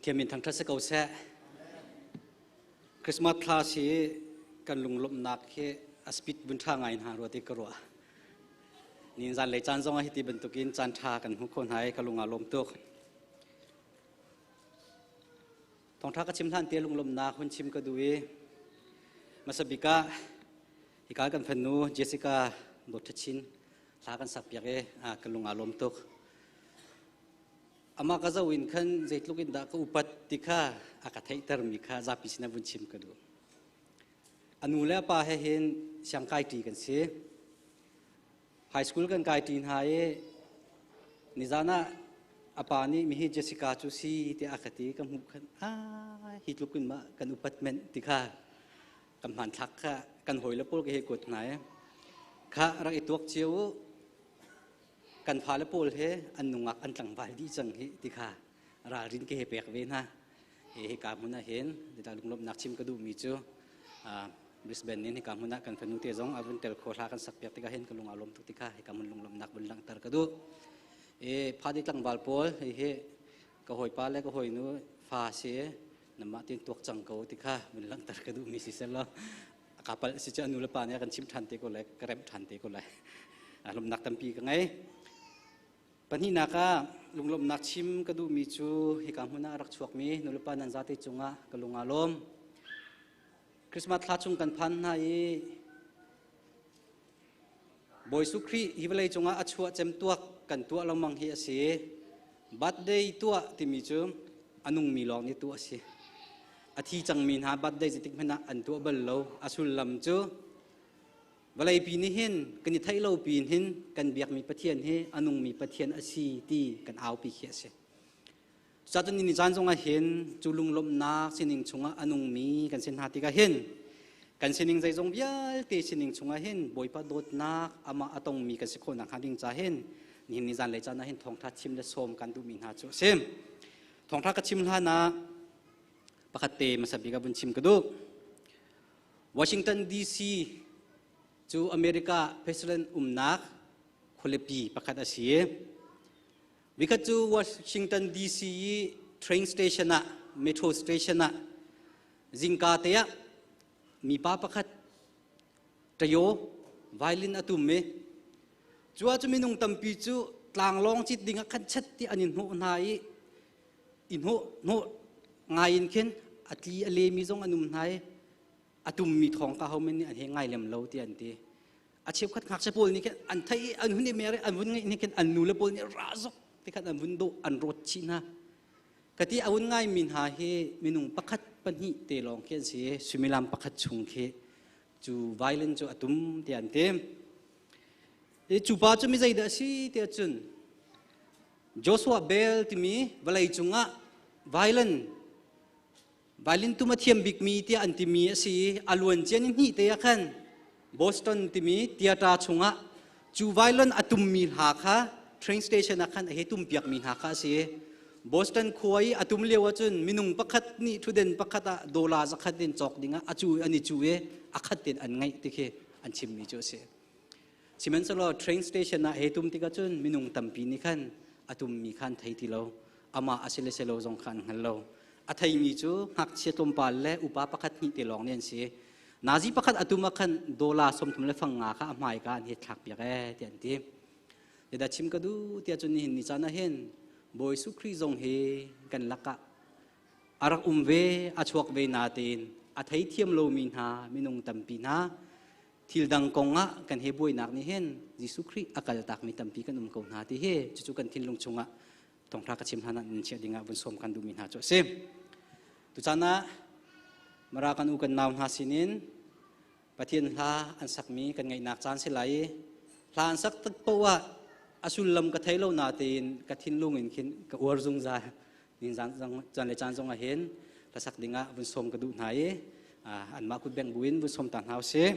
Pathian min thangṭhat si ko seh. Christmas thla si kan lunglawmhnak hi a speed vun ṭha ngai hna rua ti ka ruah. Ni zan lei caan zong ah hiti bantukin caan ṭha kan hmu kho hna i ka lung aa lawm tuk. Thawngṭha ka chim hlan te lunglawmhnak hun chim ka duh i hmasa bik ah hika kan fanu Jessica Dawt Chin hla kan sakpiak i ka lung aa lawm tuk. Amah ka zoh in khan zeitluk in dah ka upat ti kha a ka theihtermi kha zapi sinah vun chim ka duh. A nu le a pa he hin siangkai ṭi kan si. High school kan kai ṭi hna i nizan ah a pa nih mihi Jessica cu si tiah a ka ti ka hmuh khan ah hi tluk in mah kan upat menh ti kha kan hmanthlak kha kan hawile pawl ka he kuat hna i kha rak i tuak cio u kan fale pawl he an nungak an tlangval dih cang hi ti kha ralrin ka he pek ve hna. Hi hika hmun ah hin lunglawmhnak chim ka duhmi cu Brisbane in hika hmun ah kan fanu te zong a vun tel kho hla kan sak piak tikah hin ka lung aa lawm tuk tikha hika hmun lunglawmhnak vun langhter ka duh. E phadi tlangval pawl hi hi ka hawipa le ka hawinu fa si namah tin tuak cang ko tikha vun langhter ka duhmi si selaw ka pal si cu nu le pa nih kan chim ṭhan te ko lai ka remh ṭhan te ko lai. Lawmhnak tampi ka ngei. Pahnihnak ah lunglawmhnak chim ka duhmi cu hika hmun ah a rak chuakmi nulepa nan zate cungah ka lung aa lawm. Christmas thla chung kan phan hna i Bawi Jesuh Khrih hi vawlei cungah a chuah cem tuak kan tuah lengmang hi a si. Birthday tuah timi cu a nungmi lawng nih tuah a si. A thi cangmi hna birthday zeitik hmanh ah an tuah bal lo. A sullam cu Vawleipi nih hin kan i theih lo piin hin kan biakmi Pathian hi a nungmi Pathian a si ti kan aupi khi a si. Cucaah ni caan zongah hin cu lunglawmhnak sining chungah a nungmi kan si hna tikah hin kan sining zeizong vialte sining chungah hin Bawipa dawtnak amah a tongmi kan si khawh nakhnga ding ca hin nihin ni zanlei caan ah hin thawngṭha chim le sawm kan duhmi hna cu a si. Thawngṭha ka chim hlan ah pakhat te hmasa bik ah vun chim ka duh. Washington DC cu America president umnak khualipi pakhat a si. Vikhat cu Washington DC i train station ah, metro station ah zingka te ah mipa pakhat tayo violin a tum i cu ah cu minung tampi cu tlanglawng cit ding ah khan chet ti an in hnawh hna i i hnawh hnawh ngai in khin a tli a lemi zong an um hna i a tummi thawng ka ho men nih an he ngai lem lo ti an ti. A cheukhat ngakchia pawl nih khin an theih i an hun i mer i an vun ngeih nih khin an nu le pawl nih ra zok ti khan an vun dawh an rawt chih hna. Ka ti a vun ngaimi hna hi minung pakhat pahnih te lawng khi an si i suimilam pakhat chung khi cu violin cu a tum ti an ti. I cu pa cu mi zeidah a si tiah cun Joshua Bell timi vawlei cungah violin violin tum a thiam bikmi tiah an timi a si i a luancia ni hnih te ah khan Boston timi theater chungah cu violin a tummi hla kha train station ah khan a hei tumpiakmi hna kha a si. Boston khua i a tum lio ahcun minung pakhat nih thuden pakhat ah dollar zakhat in cawk dingah a cu an i cu i a khat in an ngaih ti khi an chimmi cu a si. Sihmanhsehlaw train station ah hei tum tikah cun minung tampi nih khan a tummi kha an thei ti lo. Amah a si le si lo zong kha an hngal lo. A theimi cu ngakchia tlawmpal le upa pakhat hnih te lawng nih an si. Nazi pakhat a tum ah khan dollar 30 le fang nga kha a hmaika an he thlak piak ee tiah an ti. Zeidah chim ka duh tiah cun nihin ni caan ah hin Bawi Jesuh Khrih zong hi kan lakah a rak um ve, a chuak ve natein a theithiam lomi hna minung tampi hna thil dang kong ah kan he buainak nih hin Jesuh Khrih a kaltakmi tampi kan um ko hna ti hi cucu kan thinlung chungah thawngṭha ka chim hlan ah nan chiah dingah vun sawm kan duhmi hna cu a si. Tuchan ah Mara kan u kan nau hna sinin Pathian hla an sakmi kan ngaihnak caan si lai i hla an sak tik paoh ah a sullam ka thei lo natein ka thinlung in khin ka uar zungzal. Ning zan le caan zong ah hin hlasak dingah vun sawm ka duh hna i anmah kut bengh buin vun sawm ta hna usih.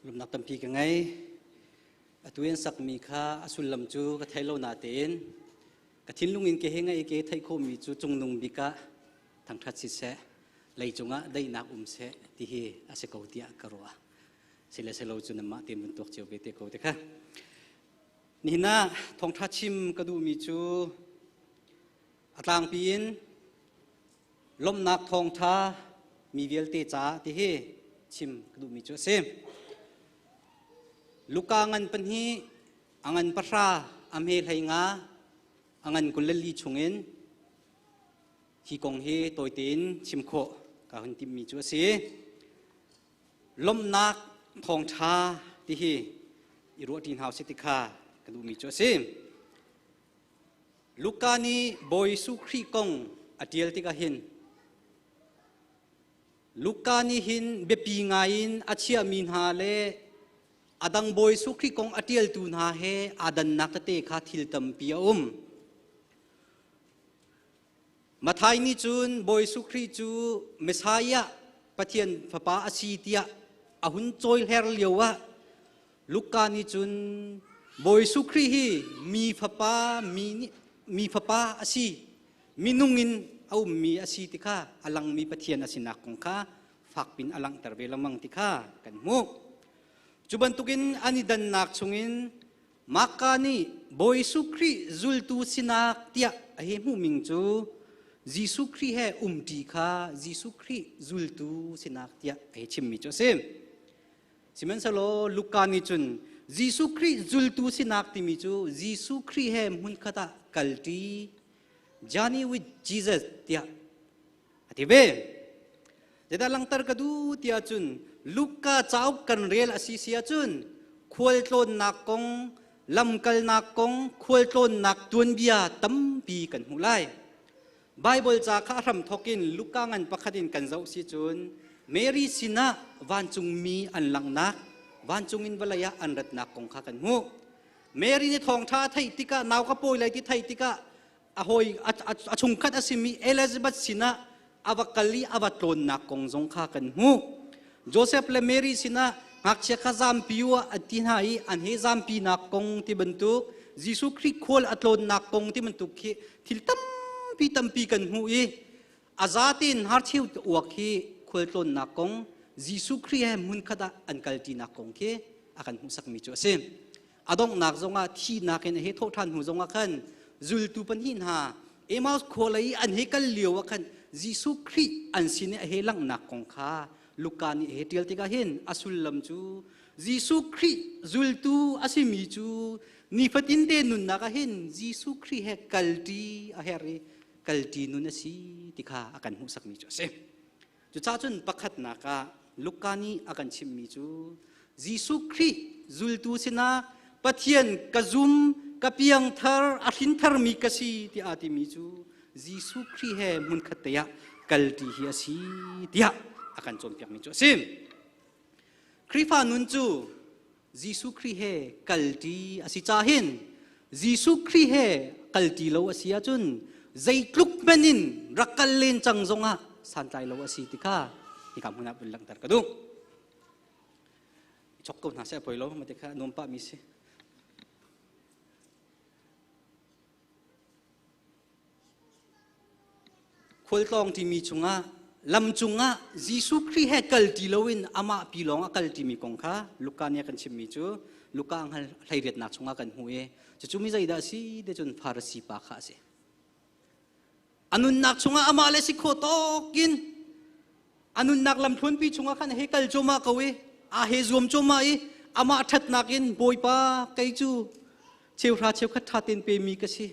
Lawmhnak tampi ka ngei. Atu in sakmi kha a sullam cu ka thei lo natein ka thinlung in ke he ngei ke theih khawhmi cu cungnung bik ah thangṭhat siseh, leicung ah daihnak um seh ti hi a si ko tiah ka ruah. Sile selo cu nanmah tein vun tuak cio ve te ko te kha. Nihin ah thawngṭha chim ka duhmi cu a tlangpi in lawmhnak thawngṭha mi vialte caah ti hi chim ka duhmi cu a si. Luka ngan pahnih, a ngan pahra, a hme hlei nga, a ngan 24 chungin hi kong hi tawi tein chim khawh ka hun timhmi cu a si. Lawmhnak thawngṭha ti hi i ruahṭi hna usih ti kha ka duhmi cu a si. Luka nih Bawi Jesuh Khrih kong a ṭial tikah hin Luka nih hin biapi ngaiin a chiahmi hna le a dang Bawi Jesuh Khrih kong a ṭialtu hna he aa dannak tete kha thil tampi a um. Matthai nih cun Bawi Jesuh Khrih cu Messiah Pathian Fapa a si tiah a hun cawihler lio ah Luka nih cun Bawi Jesuh Khrih hi mi fapa mi, mi fapa a si minung in a ummi a si ti kha a langmi Pathian a sinak kong kha fakpin a langhter ve lengmang ti kha kan hmuh. Cu bantukin an i dannak chungin Marka nih Bawi Jesuh Khrih zultu sinak tiah a hi hmuhming cu Jesuh Khrih he umṭi kha Jesuh Khrih zultu sinak tiah a hi chimmi cu a si. Sihmanhsehlaw Luka nih cun Jesuh Khrih zultu sinak timi cu Jesuh Khrih he hmunkhat ah kalṭi journey with Jesus tiah a ti ve. Zeidah langhter ka duh tiah cun Luka cauk kan rel a si si ahcun khualtlawnnak kong, lamkalnak kong, khualtlawnnak tuanbia tampi kan hmuh lai. Baibal ca kha a hramthawk in Luka ngan pakhat in kan zoh si cun Mary sinah vancungmi an langhnak, vancung in vawlei ah an ratnak kong kha kan hmuh. Mary nih thawngṭha a theih tikah nau ka pawi lai ti theih tikah a hawi a chungkhat a simi Elizabeth sinah a va kal i a va tlawnnak kong zong kha kan hmuh. Joseph le Mary sinah ngakchia kha zampi u a ti hna i an he zampinak kong ti bantuk Jesuh Khrih khual a tlawnnak kong ti bantuk khi thil tampi tampi kan hmuh i a zatein hnarcheu uak hi khual tlawnnak kong Jesuh Khrih he hmunkhat ah an kalṭinak kong khi a kan hmuhsakmi cu a si. A donghnak zongah thihnak in a he thawh ṭhan hnu zongah khan zultu pahnih hna Emmaus khua lei i an hei kal lio ah khan Jesuh Khrih an sin i a hei langhnak kong kha Luka nih a hei ṭial tikah hin a sullam cu Jesuh Khrih zultu a simi cu nifatin te nunnak ah hin Jesuh Khrih he kalṭi a herh i kalṭi nun a si ti kha a kan hmuhsakmi cu a si. Cucaah cun pakhatnak ah Luka nih a kan chimhmi cu Jesuh Khrih zultu sinah Pathian ka zum, ka piangthar, a hrintharmi ka si tiah aa timi cu Jesuh Khrih he hmunkhat te ah kalṭi hi a si tiah a kan cawnpiakmi cu a si. Khrihfa nun cu Jesuh Khrih he kalṭi a si ca hin Jesuh Khrih he kalṭi lo a si ahcun zeitluk hmanh in rak kal len cang zongah santlai lo a si ti kha hika hmun ah vun langhter ka duh. I chok ko hna seh a poi lo mate kha nuam pah mi si. Khualtlawng timi chungah lam cungah Jesuh Khrih he kal ti loin amah pi lawng a kal timi kong kha Luka nih a kan chimmi cu Luka hngal hleiriatnak chungah kan hmuh i cucu mi zeidah a si ti cun Farasi pa kha a si. A nunnak chungah amah le si khawh tawk in a nunnak lamthluanpi chungah khan he kal cuahmah ko i aa he zuam cuahmah i amah ṭhatnak in Bawipa kei cu cheuhra cheukhat ṭha tein pemi ka si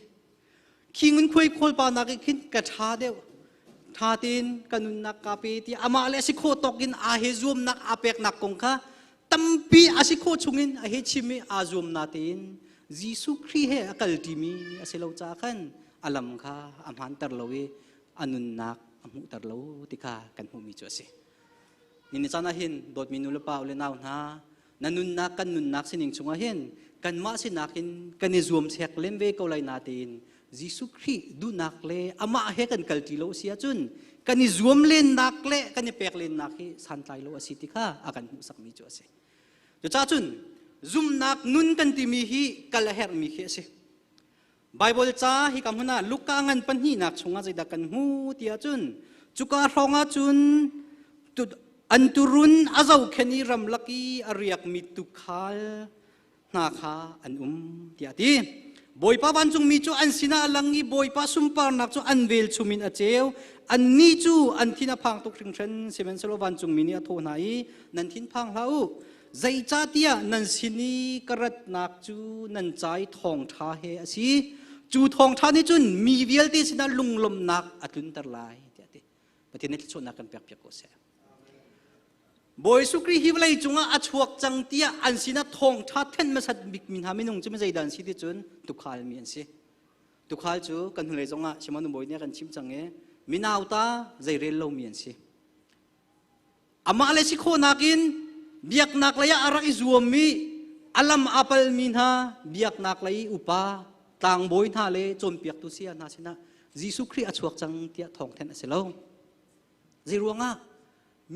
khi ngunkhuai khawl pa nak khin ka ṭha deuh ṭha tein ka nunnak ka pe ti amah le a si khawh tawk in aa he zuamnak aa peknak kong kha tampi a si khawh chungin a he chim i aa zuam na tein Jesuh Khrih he a kalṭimi a si lo caah khan a lam kha a hmaanter lo i a nunnak a hmuhter lo ti kha kan hmuhmi cu a si. Ni caan ah hin dawtmi nu le pa u le nau hna na nunnak kan nunnak sining chungah hin kanmah sinak in kan i zuam sek lem ve ko lai natein Jesuh Khrih duhnak le amah he kan kalṭi lo a si ahcun kan i zuam lennak le kan i pek lennak hi santlai lo a si ti kha a kan hmuhsakmi cu a si. Cucaah cun zumnak nun kan timi hi kal a herhmi khi a si. Bible ca hi ka hmun ah Luka ngan pahnihnak chungah zeidah kan hmu ti ahcun cuka hrawng ahcun an turun a zohkhenh i ramlak i a riakmi tuukhal hna kha an um tiah a ti. Bawipa vancungmi cu an sinah a lang i Bawipa sunparnak cu an velchum in a ceu. Annih cu an thin a phang tuk hringhran, sihmanhsehlaw vancungmi nih a thawh hna i nan thin phang hlah u. Zeicahtiah nan sin i ka ratnak cu nan ca i thawngṭha he a si. Cu thawngṭha nih cun mi vialte sinah lunglawmhnak a tlunter lai tiah a ti. Pathian nih thluachuahnak kan pekpiak ko seh. Bawi Jesuh Khrih hi vawlei cungah a chuak cang tiah an sinah thawngṭha thenh hmasat bikmi hna minung cu zeidah an si ti cun tuukhal mi an si. Tuukhal cu kan hnulei zongah Simon Bawi nih a kan chimh cang i minauta zeirel lomi an si. Amah le si khawhnak in biaknak lei ah a rak i zuammi a lam a palmi hna biaknak lei upa tlangbawi hna le cawnpiaktu saya hna sinah Jesuh Khrih a chuak cang tiah thawngthen a si lo. Zeiruangah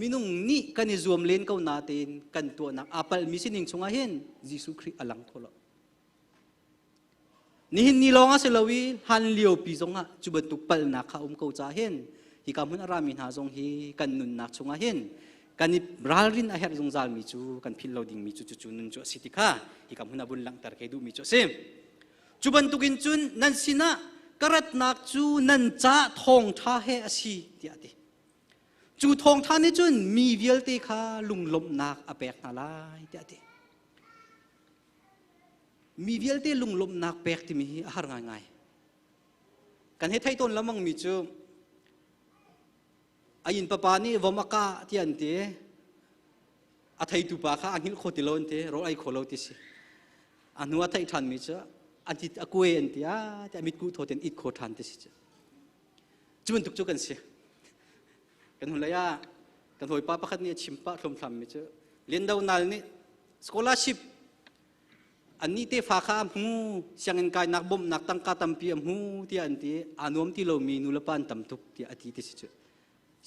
minung nih kan i zuam len ko natein kan tuahnak aa palhmi sining chungah hin Jesuh Khrih a lang kho lo. Nihin ni lawng a si lo i hlan lio pi zongah cu bantuk palhnak kha um ko caah hin hika hmun a rami hna zong hi kan nunnak chungah hin kan i ralrin a herh zungzalmi cu kan philh lo dingmi cu cucu nun cu a si ti kha hika hmun a vun langhter ke duhmi cu a si. Cu bantukin cun nan sinah ka ratnak cu nan ca thawngṭha he a si tiah a ti. Cu thawngṭha nih cun mi vialte kha lunglawmhnak a pek hna lai tiah a ti. Mi vialte lunglawmhnak pek timi hi a har ngaingai. Kan hei thei tawn lamangmi cu a inn papa nih vom a kah tiah an ti. A theitu pa kha a hngilh kho ti lo an ti, rawl ei kho lo ti si. A hnu a theih ṭhanmi cu a dit a kuai an ti, a tiah mitkuh thaw tein it kho ṭhan ti si cu. Cu bantuk cu kan si. Kan hnulei ah kan hawipa pakhat nih a chim pah thlomthlammi cu Lian Do Nal nih scholarship annih tefa kha a hmu sianginn kainak bawmhnak tangka tampi a hmu tiah an ti aa nuam ti lomi nulepa an tam tuk tiah a ti ti si cu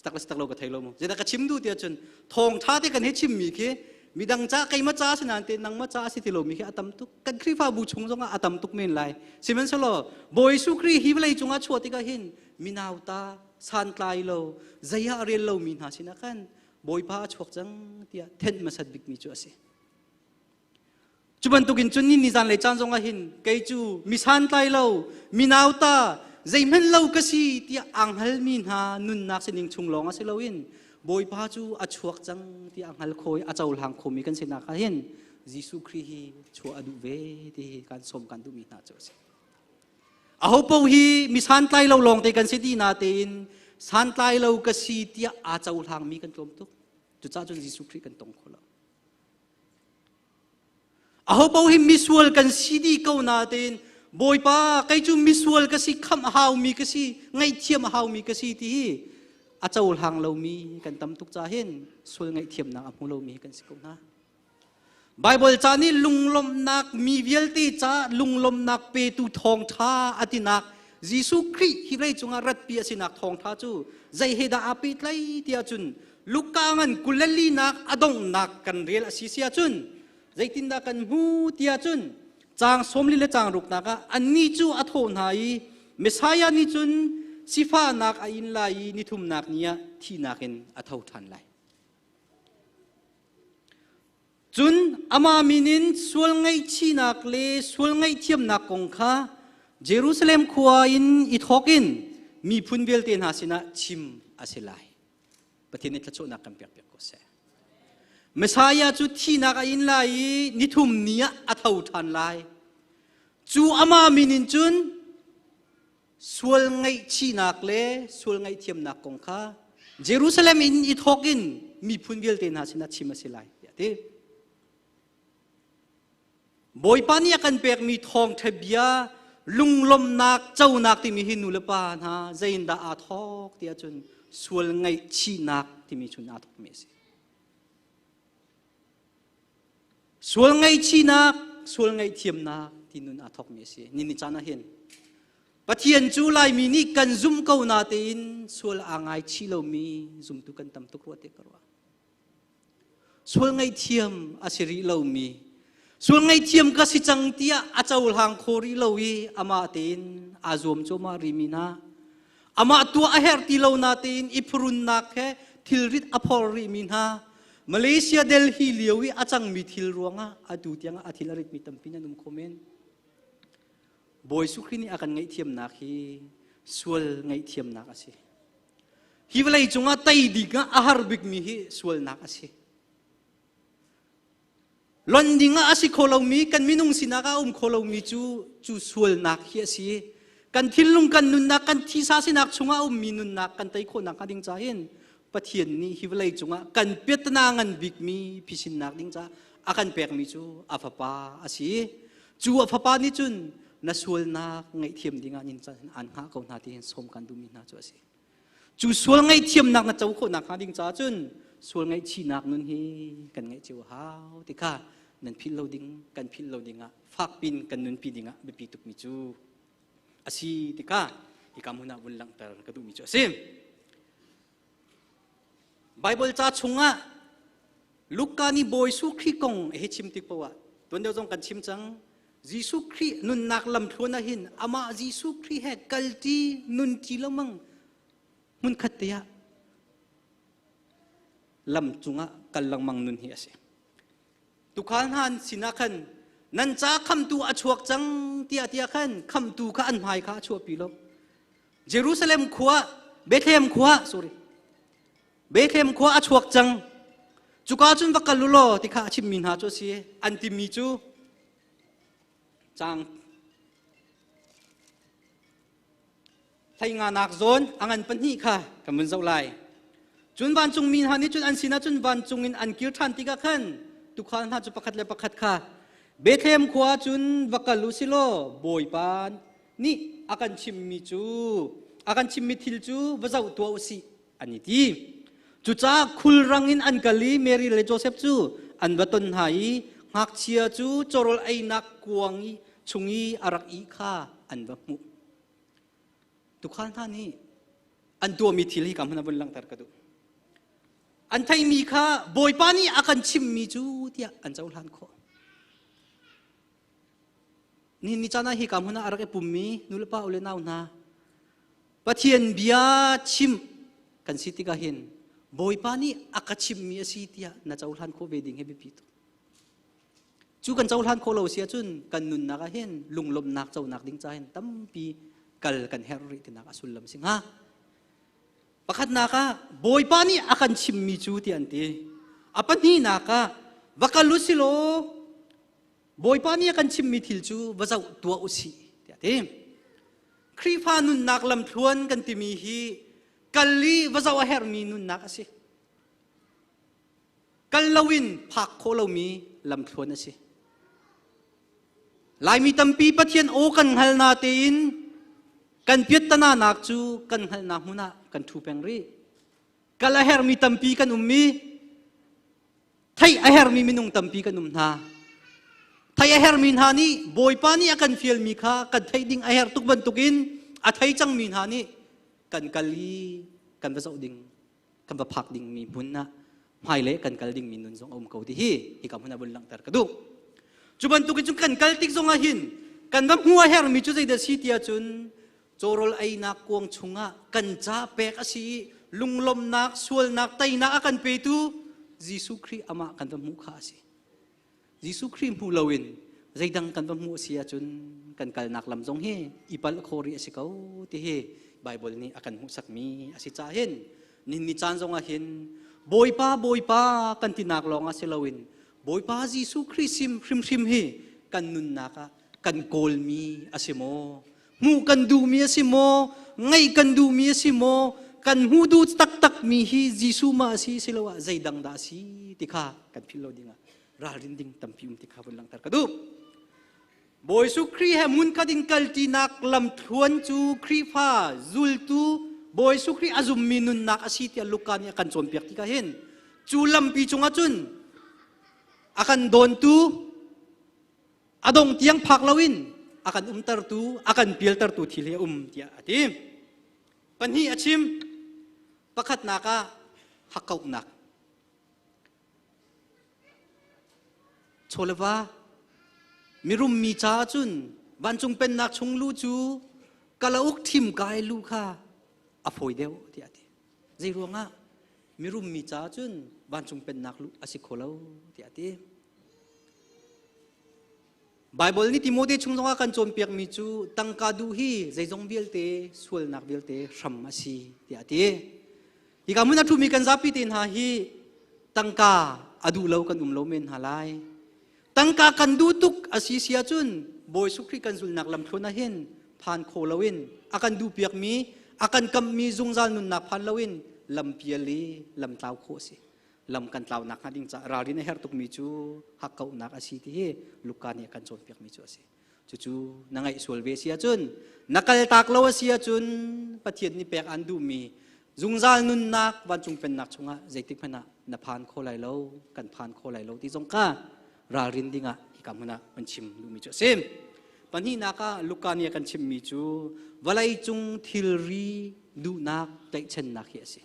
tak le tak lo ka thei lo mu zeidah ka chim duh tiah cun thawngtha te kan he chimmi khi midang ca keimah ca si nain te nangmah ca si ti lomi khi a tam tuk kan Khrihfabu chung zongah a tam tuk men lai sihmanhsehlaw Bawi Jesuh Khrih hi vawlei cungah chuah tikah hin minauta santlai lo zeiah rel lomi hna sinah khan Bawipa a chuak cang tiah thenh hmasat bikmi cu a si Cu bantukin cun ni nizan le caan zongah hin kei cu mi santlai lo, mi nauta, zeihmanh lo ka si tiah aa hngalmi hna nunnak sining chung lawng a si loin Bawipa cu a chuak cang tiah a hngal kho i a cohlang khomi kan sinak ah hin Jesuh Khrih hi chuah a duh ve ti hi kan sawm kan duhmi hna cu a si. Aho paoh hi mi santlai lo lawng te kan si ti natein santlai lo ka si tiah aa cohlangmi kan tlawm tuk. Cucaah cun Jesuh Khrih kan tong kho lo. Ahopaoh hi misual kan si dih ko natein Bawipa kei cu misual ka si khamh a haumi ka si ngaihthiam a haumi ka si ti hi a cohlang lomi kan tam tuk caah hin sual ngaihthiamnak a hmu lomi kan si ko hna. Bible ca nih lunglawmhnak mi vialte ca lunglawmhnak petu thawngṭha a tinak Jesuh Khrih hi vawlei cungah ratpi a sinak thawngṭha cu zei he dah aa pehtlaih tiah cun Luka ngan 24nak a donghnak kan rel a si si ahcun zeitindah kan hmu tiah cun caang 40 le caang ruknak ah annih cu a thawh hna i Messiah nih cun sifahnak a in lai i nithumnak ni ah thihnak in a tho ṭhan lai. Cun amah min in sual ngaihchihnak le sual ngaihthiamnak kong kha Jerusalem khua in i thawk in miphun vialte hna sinah chim a si lai. Pathian nih thluachuahnak kan pekpiak ko seh. Messiah cu thihnak a in lai i nithum ni ah a tho ṭhan lai. Cu amah min in cun sual ngaihchihnak le sual ngaihthiamnak kong kha Jerusalem in i thawk in miphun vialte hna sinah chim a si lai tiah a ti. Bawipa nih a kan pekmi thawngṭha bia lunglawmhnak conak timi hi nu le pa hna zeiindah aa thawk ti ahcun sual ngaihchihnak timi cun aa thawkmi a si. Sual ngaihchihnak, sual ngaihthiamnak ti nun aa thawkmi a si. Ni ni caan ah hin Pathian cu Laimi nih kan zum ko natein sual aa ngaichih lomi zumtu kan tam tuk rua te ka ruah. Sual ngaihthiam a si rih lomi, sual ngaihthiam ka si cang tiah a cohlang kho rih lo i amah tein aa zuam cuahmah rihmi hna, amah tuah a herh ti lo na tein i phurunnak he thilrit a phor rihmi hna, Malaysia Delhi lio i a cangmi thil ruangah atu tiangah a thil a ritmi tampi nan um kho men. Bawi Sukri nih a kan ngaihthiamnak hi sual ngaihthiamnak a si. Hi vawlei cungah tei ding ah a har bikmi hi sualnak a si. Lon ding ah a si kho lomi, kan minung sinak ah a um kho lomi cu cu sualnak hi a si. Kan thinlung, kan nunnak, kan thisa sinak chungah a ummi nunnak kan tei khawhnak hnga ding ca hin Pathian nih hi vawlei cungah kan piatana ngan bikmi phisinnak ding ca a kan pekmi cu a fapa a si. Cu a fapa nih cun na sualnak ngaihthiam dingah nin caan an hngah ko hna ti hin sawm kan duhmi hna cu a si. Cu sual ngaihthiamnak na co khawhnak hnga ding caah cun sual ngaihchihnak nun hi kan ngeih cio hau ti kha nan philh lo ding kan philh lo dingah fakpin kan nunpi dingah biapi tukmi cu a si ti kha hika hmun ah vun langhter ka duhmi cu a si. Bible ca chungah Luka nih Bawi Jesuh Khrih kong a hei chim tik paoh ah tuan deuh zong kan chim cang Jesuh Khrih nunnak lamthluan ah hin amah Jesuh Khrih he kalṭi nunṭi lengmang hmunkhat te ah lam cungah kal lengmang nun hi a si. Tukhal hna sinah khan nan ca khamtu a chuak cang tiah tiah khan khamtu kha an hmai kha a chuahpi lo. Jerusalem khua Bethlehem khua sorry Bethlehem khua a chuak cang cuka cun va kal u law ti kha a chimmi hna cu a si an timi cu cang hleinganak zawn a ngan pahnih kha kan vun zoh lai cun vancungmi hna nih cun an sinah cun vancung in an kir ṭhan tikah khan tuukhal hna cu pakhat le pakhat kha Bethlehem khua cun va kal u si law Bawipa nih a kan chimmi cu a kan chimmi thil cu va zoh tuah u sih an i ti. Cucaah khulrang in an kal i Mary le Joseph cu an va ton hna i ngakchia cu cawrawl einak kuang i chung i a rak ih kha an va hmuh. Tuukhal hna nih an tuahmi thil hi ka hmun ah vun langhter ka duh. An theihmi kha Bawipa nih a kan chimmi cu tiah an cohlan khawh. Nihin ni caan ah hika hmun ah a rak i pummi nulepa u le nau hna Pathian bia chim kan si tikah hin Bawipa nih a ka chimmi a si tiah na cohlan khawh ve ding hi biapi tuk. Cu kan cohlan khawh lo si ahcun kan nunnak ah hin lunglawmhnak conak ding ca hin tampi kal kan herh rih tinak a sullam si hnga. Pakhatnak ah Bawipa nih a kan chimmi cu tiah an ti. A pahnihnak ah va kal u si law Bawipa nih a kan chimmi thil cu va zoh tuah u sih tiah a ti. Khrihfa nunnak lamthluan kan timi hi kal i va zoh a herhmi nunnak a si. Kal loin phak khawh lomi lamthluan a si. Laimi tampi Pathian aw kan hngal na tein kan piattana nak cu kan hngalhnak hmun ah kan ṭhu peng rih. Kal a herhmi tampi kan um i theih a herhmi minung tampi kan um hna. Theih a herhmi hna nih Bawipa nih a kan fialmi kha kan theih ding a herh tuk bantukin a thei cangmi hna nih kan kal i kan va zoh ding kan va phak dingmi hmun ah hmailei kan kal dingmi nun zong a um ko ti hi hika hmun ah vun langhter ka duh. Cu bantukin cun kan kal tik zongah hin kan va hmu a herhmi cu zeidah si ti ahcun cawrawl einak kuang chungah kan ca pek a si i lunglawmhnak sualnak teinak a kan petu Jesuh Khrih amah kan va hmuh kha a si. Jesuh Khrih hmu loin zeidang kan va hmuh a si ahcun kan kalnak lam zong hi i palh khawh rih a si ko ti hi Baibal nih a kan hmuhsakmi a si caah hin nihin ni caan zongah hin Bawipa Bawipa kan tinak lawng ah si loin Bawipa Jesuh Khrih sim hrimhrim hi kan nunnak ah kan kawlmi a si maw hmuh kan duhmi a si maw ngaih kan duhmi a si maw kan hmuh duh taktakmi hi Jesuh ma a si siloah zeidang dah a si ti kha kan philh lo dingah ralrin ding tampi um ti kha vun langhter ka duh. Bawi Jesuh Khrih he hmunkhat in kalṭinak lamthluan cu Khrihfa zultu Bawi Jesuh Khrih a zummi nunnak a si tiah Luka nih a kan cawnpiak tikah hin cu lampi cungah cun a kan dawntu a dong tiang phak loin a kan umtertu a kan pialtertu thil hi a um tiah a ti. Pahnih a chim. Pakhatnak ah hakkauhnak. Chawleva mirum mi caah cun vancung pennak chung lu cu kalauk thim kai lu kha a fawi deuh tiah a ti. Zei ruangah mirum mi caah cun vancung pennak lu a si kho lo tiah a ti. Baibal nih Timote chung zongah kan cawnpiakmi cu tangka duh hi zeizong vialte sualnak vialte hram a si tiah a ti. Hika hmun a ṭhumi kan zapi te hna hi tangka a duh lo kan um lo men hna lai. Tangka kan duh tuk a si si ahcun Bawi Jesuh Khrih kan zulhnak lamthluan ah hin phan kho loin a kan duhpiakmi a kan kamhmi zungzal nunnak phan loin lampial i lamtlau khawh a si. Lam kan tlaunak hnga ding caah ralrin a herh tukmi cu hakkauhnak a si ti hi Luka nih a kan cawnpiakmi cu a si. Cucu na ngaih sual ve si ahcun na kaltak lo a si ahcun Pathian nih pek aan duhmi zungzal nunnak vancung pennak chungah zeitik hmanh ah na phan kho lai lo kan phan kho lai lo ti zong kha ralrin dingah hika hmun ah kan chim duhmi cu a si. Pahnihnak ah Luka nih a kan chimmi cu vawleicung thilri duhnak tlaihchannak hi a si.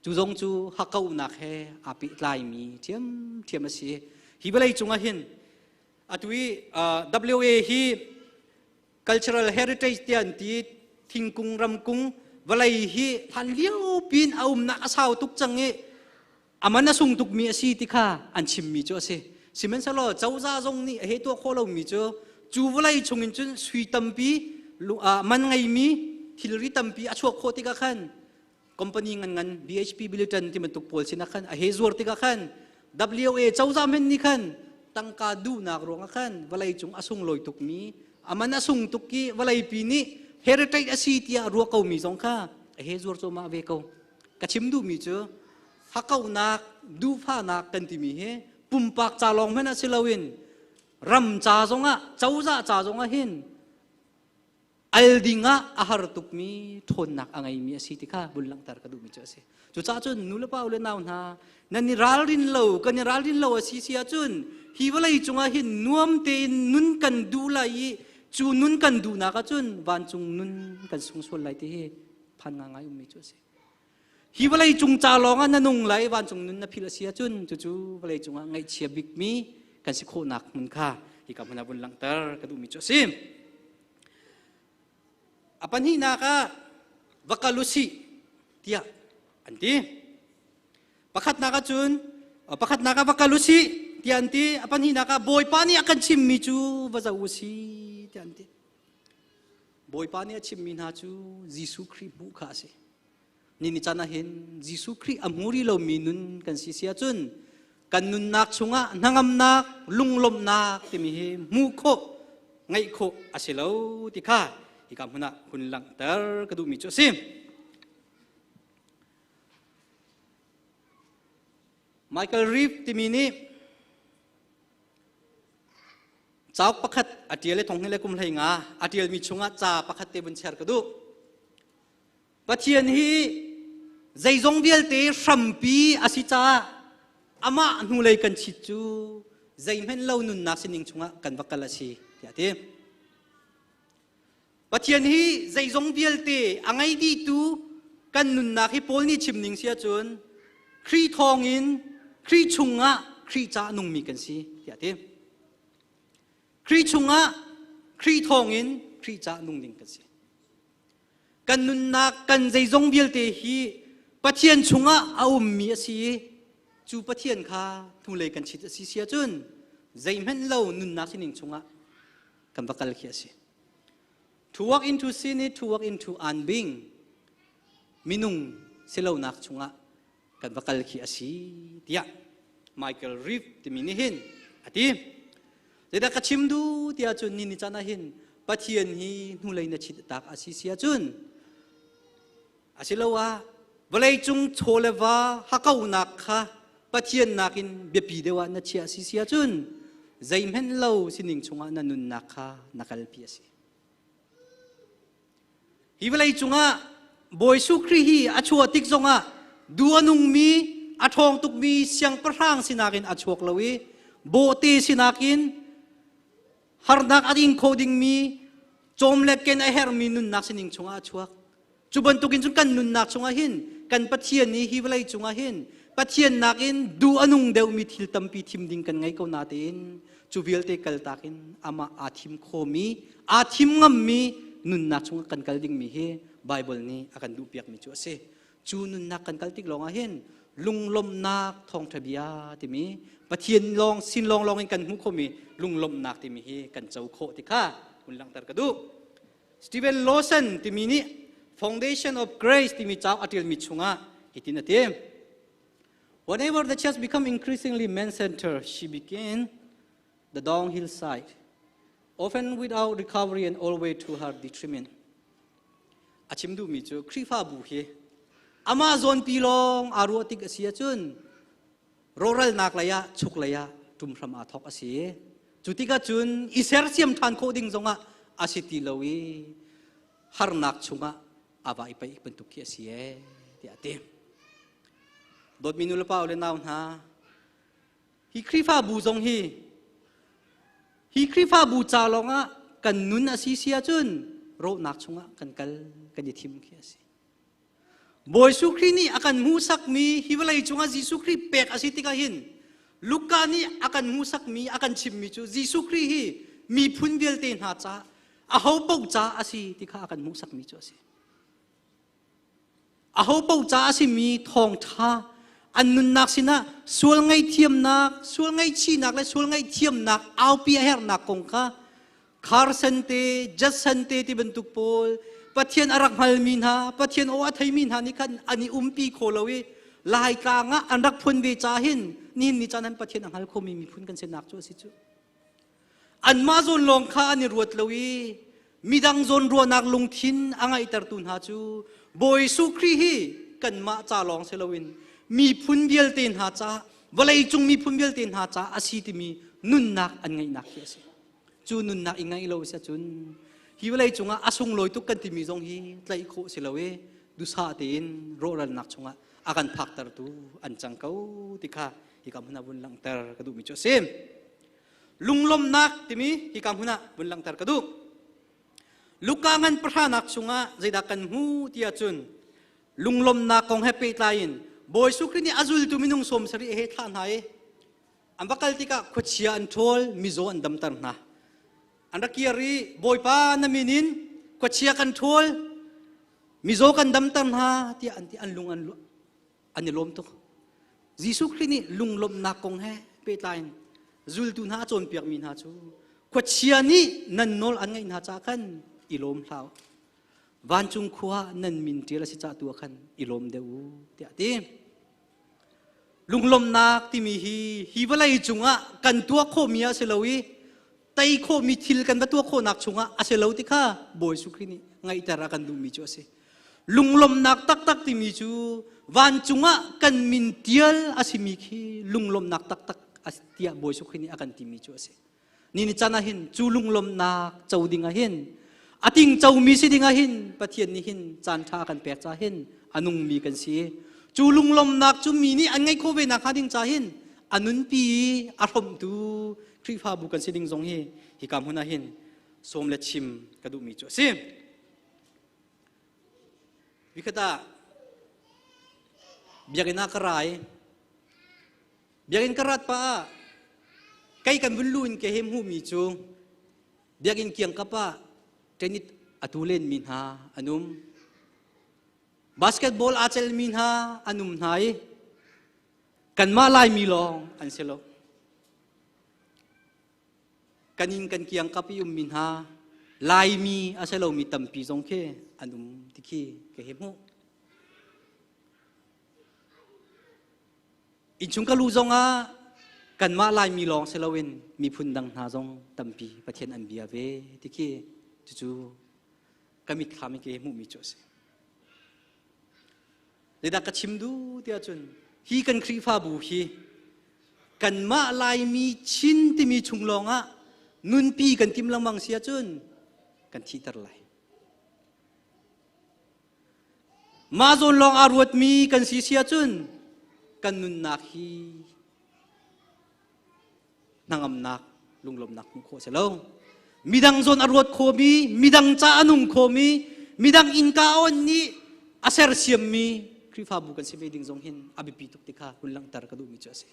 Cu zong cu hakkauhnak he aa pehtlaimi ṭhiamṭhiam a si. Hi vawlei cungah hin atu i WA hi cultural heritage tiah an ti thingkung ramkung vawlei hi hlan lio piin a umnak a sau tuk cang i a man a sung tukmi a si ti kha an chimmi cu a si. Sihmanhsehlaw cozah zong nih a he tuah khawh lomi cu cu vawlei chungin cun sui tampi man ngeimi thilri tampi a chuak khawh tikah khan company ngan ngan BHP Billiton ti bantuk pawl sinah khan a he zuar tikah khan WA cozah men nih khan tangka duhnak ruangah khan vawlei cung a sunglawi tukmi aman a sung tuk i vawlei pi nih heritage a si tiah ruah komi zong kha a he zuar cuahmah ve ko. Ka chim duhmi cu hakauhnak duhfahnak kan timi hi pumpak ca lawng hmanh ah si loin ram ca zongah cozah ca zongah hin al dingah a har tukmi ṭhawnnak a ngeimi a si ti kha vun langhter ka duhmi cu a si. Cucaah cun nulepa u le nau hna nan i ralrin lo kan i ralrin lo a si si ahcun hi vawlei cungah hin nuam tein nun kan duh lai i cu nun kan duhnak ahcun vancung nun kan sung sual lai ti hi phan ngangai ummi cu a si. Hi vawlei cung ca lawng ah na nung lai vancung nun na philh a si ahcun cucu vawlei cungah ngaihchia bikmi kan si khawhnak hmun kha hika hmun ah vun langhter ka duhmi cu a si. A pahnihnak ah va kal u sih tiah an ti. Pakhatnak ah cun pakhatnak ah va kal u sih tiah an ti. A pahnihnak ah Bawipa nih a kan chimmi cu va zoh u sih tiah an ti. Bawipa nih a chimmi hna cu Jesuh Khrih hmuh kha a si. Ni ni caan ah hin Jesuh Khrih a hmu rih lomi nun kan si si ahcun kan nunnak chungah hnangamnak, lunglawmhnak timi hi hmuh khawh, ngeih khawh a si lo ti kha hika hmun ah hun langhter ka duhmi cu a si. Michael Reeve timi nih cauk pakhat a ṭial i thong le kum hlei nga a ṭialmi chungah ca pakhat te vun share ka duh. Pathian hi zeizong vialte hrampi a si caah amah hnulei kan chit cu zeihmanh lo nunnak sining chungah kan va kal a si tiah a ti. Pathian hi zeizong vialte a ngei dihtu kan nunnak hi Paul nih chim ning si ahcun Khrih thawngin Khrih chungah Khrih caah nungmi kan si tiah a ti. Khrih chungah Khrih thawngin Khrih caah nung ding kan si. Kan nunnak kan zeizong vialte hi Pathian chungah a ummi a si i cu Pathian kha hnulei kan chit a si si ahcun zeihmanh lo nunnak sining chungah kan va kal khi a si. To walk into sin is to walk into unbeing. Minung silonak chungah kan va kal khi a si tiah Michael Reeve timi nih hin a ti. Zeidah ka chim duh tiah cun ni ni caan ah hin Pathian hi hnulei na chit tak a si si ahcun asiloah vawleicung chaw le va hakaunak kha Pathian nakin biapi deuh ah na chiah si si ahcun zeihmanh lo sining chungah na nunnak kha na kalpi a si. Hi vawlei cungah Bawi Jesuh Khrih hi a chuah tik zongah duh a nungmi, a ṭhawng tukmi siangpahrang sinak in a chuak lo i bawhte sinak in harnak a ing kho dingmi cawm le ken a herhmi nunnak sining chungah a chuak. Cu bantukin cun kan nunnak chungah hin kan Pathian nih hi vawlei cungah hin Pathian nakin duh a nung deuhmi thil tampi thim ding kan ngei ko natein cu vialte kaltak in amah aa thim khomi aa thim ngammi nunnak chungah kan kal dingmi hi Bible nih a kan duhpiakmi cu a si. Cu nunnak kan kal tik lawngah hin lunglawmhnak thawngṭha bia timi Pathian lawng sin lawnglawng in kan hmuh khomi lunglawmhnak timi hi kan co khawh ti kha hun langhter ka duh. Stephen Lawson timi nih Foundation of Grace timi cauk a ṭialmi chungah hitin a ti. Whenever the church become increasingly man-centered, she began the downhill side, often without recovery and always to her detriment. A chim duhmi cu Khrihfabu hi amah zawnpi lawng aa ruah tik a si ahcun rawhralnak lei ah chuk lei ah ṭum hram aa thawk a si. Cu tikah cun i sersiam ṭhan khawh ding zongah a si ti lo i harnak chungah a va i paih bantuk khi a si ee tiah a ti. Dawtmi nu le pa le nau hna, hi Khrihfabu zong hi hi Khrihfabu ca lawngah kan nun a si si ahcun rawhnak chungah kan kal kan i thim khi a si. Bawi Jesuh Khrih nih a kan hmuhsakmi hi vawlei cungah Jesuh Khrih pek a si tikah hin Luka nih a kan hmuhsakmi a kan chimmi cu Jesuh Khrih hi miphun vialte hna ca aho paoh ca a si ti kha a kan hmuhsakmi cu a si. Aho paoh ca a simi thawngṭha an nunnak sinah sual ngaihthiamnak, sual ngaihchihnak le sual ngaihthiamnak aupi a herhnak kong kha Carson te, Judson te ti bantuk pawl Pathian a rak hngalmi hna, Pathian aw a theimi hna nih khan an i umpi kho lo i Laitlang ah an rak phun ve ca hin nihin ni caan han Pathian a hngal khomi miphun kan sinak cu a si cu. Anmah zawn lawng kha an i ruat lo i midang zawn ruahnak lungthin a ngaihtertu hna cu Bawi Jesuh Khrih hi kanmah ca lawng si loin miphun vialte hna ca vawleicung miphun vialte hna ca a si timi nunnak an ngeihnak hi a si. Cu nunnak i ngaih lo si ahcun hi vawlei cungah a sunglawi tuk kan timi zong hi tlaih khawh si lo i duhsah tein rawhralnak chungah a kan phaktertu an cang ko ti kha hika hmun ah vun langhter ka duhmi cu a si. Lunglawmhnak timi hika hmun ah vun langhter ka duh. Luka ngan pahranak chungah zeidah kan hmu ti ahcun lunglawmhnak kong he pehtlai in Bawi Jesuh Khrih nih a zultu minung 70 he thlah hna i An va kal tikah khuachia an ṭhawl, mizaw an damter hna. An rak kir i Bawipa na min in khuachia kan ṭhawl, mizaw kan damter hna tiah an ti an lung an an i lawm tuk. Jesuh Khrih nih lunglawmhnak kong he pehtlai in zultu hna a cawnpiakmi hna cu khuachia nih nan nawl an ngaih hna caah khan i lawm hlah u. Vancung khua nan min ṭial a si cah tu ah khan i lawm deuh u tiah a ti. Lunglawmhnak timi hi hi vawlei cungah kan tuah khawhmi a si lo i tei khawhmi thil kan va tuah khawhnak chungah a si lo ti kha Bawi Jesuh Khrih nih ngaihter a kan duhmi cu a si. Lunglawmhnak taktak timi cu vancung ah kan min tial a simi khi lunglawmhnak taktak a tiah Bawi Jesuh Khrih nih a kan timi cu a si. Ni ni can ah hin cu lunglawmhnak co ding ah hin a ting comi si ding ah hin Pathian nih hin caan ṭha a kan pek ca hin a nungmi kan si. Cu lunglawmhnak cu mi nih an ngeih khawh ve nakhnga ding ca hin a nunpi i a hrawmhtu Khrihfabu kan si ding zong hi hika hmun ah hin sawm le chim ka duhmi cu a si. Vikhat ah biakinn ah ka ra i Biakinn ka rat pah ah kei kan vun lu in ke he hmuhmi cu biakinn kiangkap ah tennis a tu lenmi hna an um. Basketball aa celmi hna an um hna i kanmah Laimi lawng an si lo. Kan inn kan kiangkap i ummi hna Laimi a si lomi tampi zong khi an um ti khi ka he hmuh. Innchung ka lu zongah kanmah Laimi lawng si loin miphun dang hna zong tampi Pathian an bia ve ti khi cucu ka mitthlam i ke hmuhmi cu a si. Zeidah ka chim duh tiah cun hi kan Khrihfabu hi kanmah Laimi Chin timi chung lawngah nunpi kan tim lengmang si ahcun kan thihter lai. Mah zawn lawng aa ruatmi kan si si ahcun kan nunnak hi hnangamnak lunglawmnak hmuh khawh a si lo. Midang zawn a ruat khomi, midang ca a nung khomi, midang innka a on nih A sersiammi Khrihfabu kan si ve ding zong hin a biapi tuk ti kha hun langhter ka duhmi cu a si.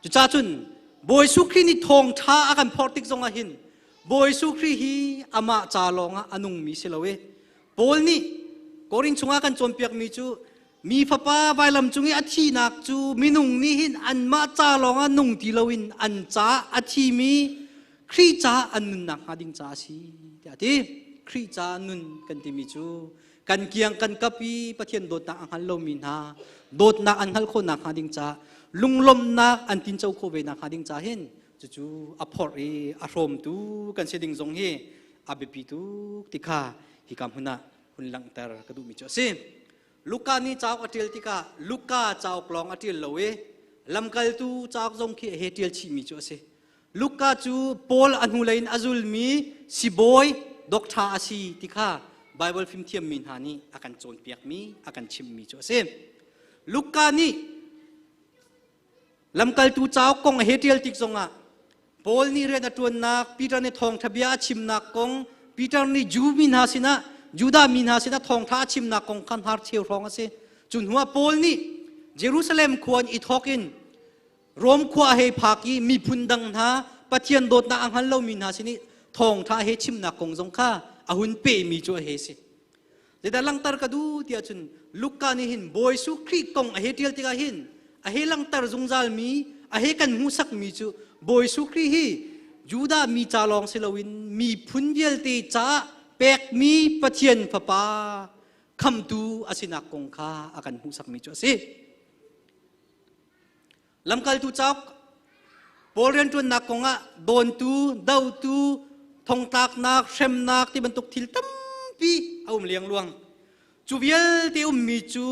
Cucaah cun Bawi Jesuh Khrih nih thawngṭha a kan phorh tik zongah hin Bawi Jesuh Khrih hi amah ca lawngah a nungmi si lo i Paul nih Korin chungah kan cawnpiakmi cu mi fapa vailam cung i a thihnak cu minung nih hin anmah ca lawngah nung ti loin an ca a thimi Khrih ca an nunnak hnga ding ca a si tiah a ti. Khrih ca nun kan timi cu kan kiang kan kap i Pathian dawtnak a hngal lomi hna dawtnak an hngalh khawhnak hnga ding ca lunglawmhnak an tinco khawh ve nak hnga ding ca hin cucu a phorh i a hrawmtu kan si ding zong hi a biapi tuk ti kha hika hmun ah hun langhter ka duhmi cu a si. Luka nih cauk a ṭial tikah Luka cauk lawng a ṭial lo i lamkaltu cauk zong khi a he ṭial chihmi cu a si. Luka cu Paul a hnulei in a zulmi sibawi doctor a si ti kha Bible fimthiammi hna nih a kan cawnpiakmi, a kan chimhmi cu a si. Luka nih lamkaltu cauk kong a he ṭial tik zongah Paul nih rian a ṭuannak, Peter nih thawngṭha bia a chimnak kong, Peter nih Jew mi hna sinah, Judah mi hna sinah thawngṭha a chimnak kong kha hnar cheu hrawng a si. Cu hnuah Paul nih Jerusalem khua in i thawk in Rom khua a hei phak i miphun dang hna Pathian dawtnak a hngal lomi hna sin i thawngṭha he chimnak kong zong kha a hun pehmi cu a hei si. Zeidah langhter ka duh tiah cun Luka nih hin Bawi Jesuh Khrih kong a hei ṭial tikah hin a hei langhter zungzalmi a hei kan hmuhsakmi cu Bawi Jesuh Khrih hi Judah mi ca lawng si loin miphun vialte caah pekmi Pathian Fapa khamtu a sinak kong kha a kan hmuhsakmi cu a si. Lamkaltu cauk Paul rianṭuannak kongah dawntu, dotu, thongtlaknak, hremnak ti bantuk thil tampi a um liangluang. Cu vialte ummi cu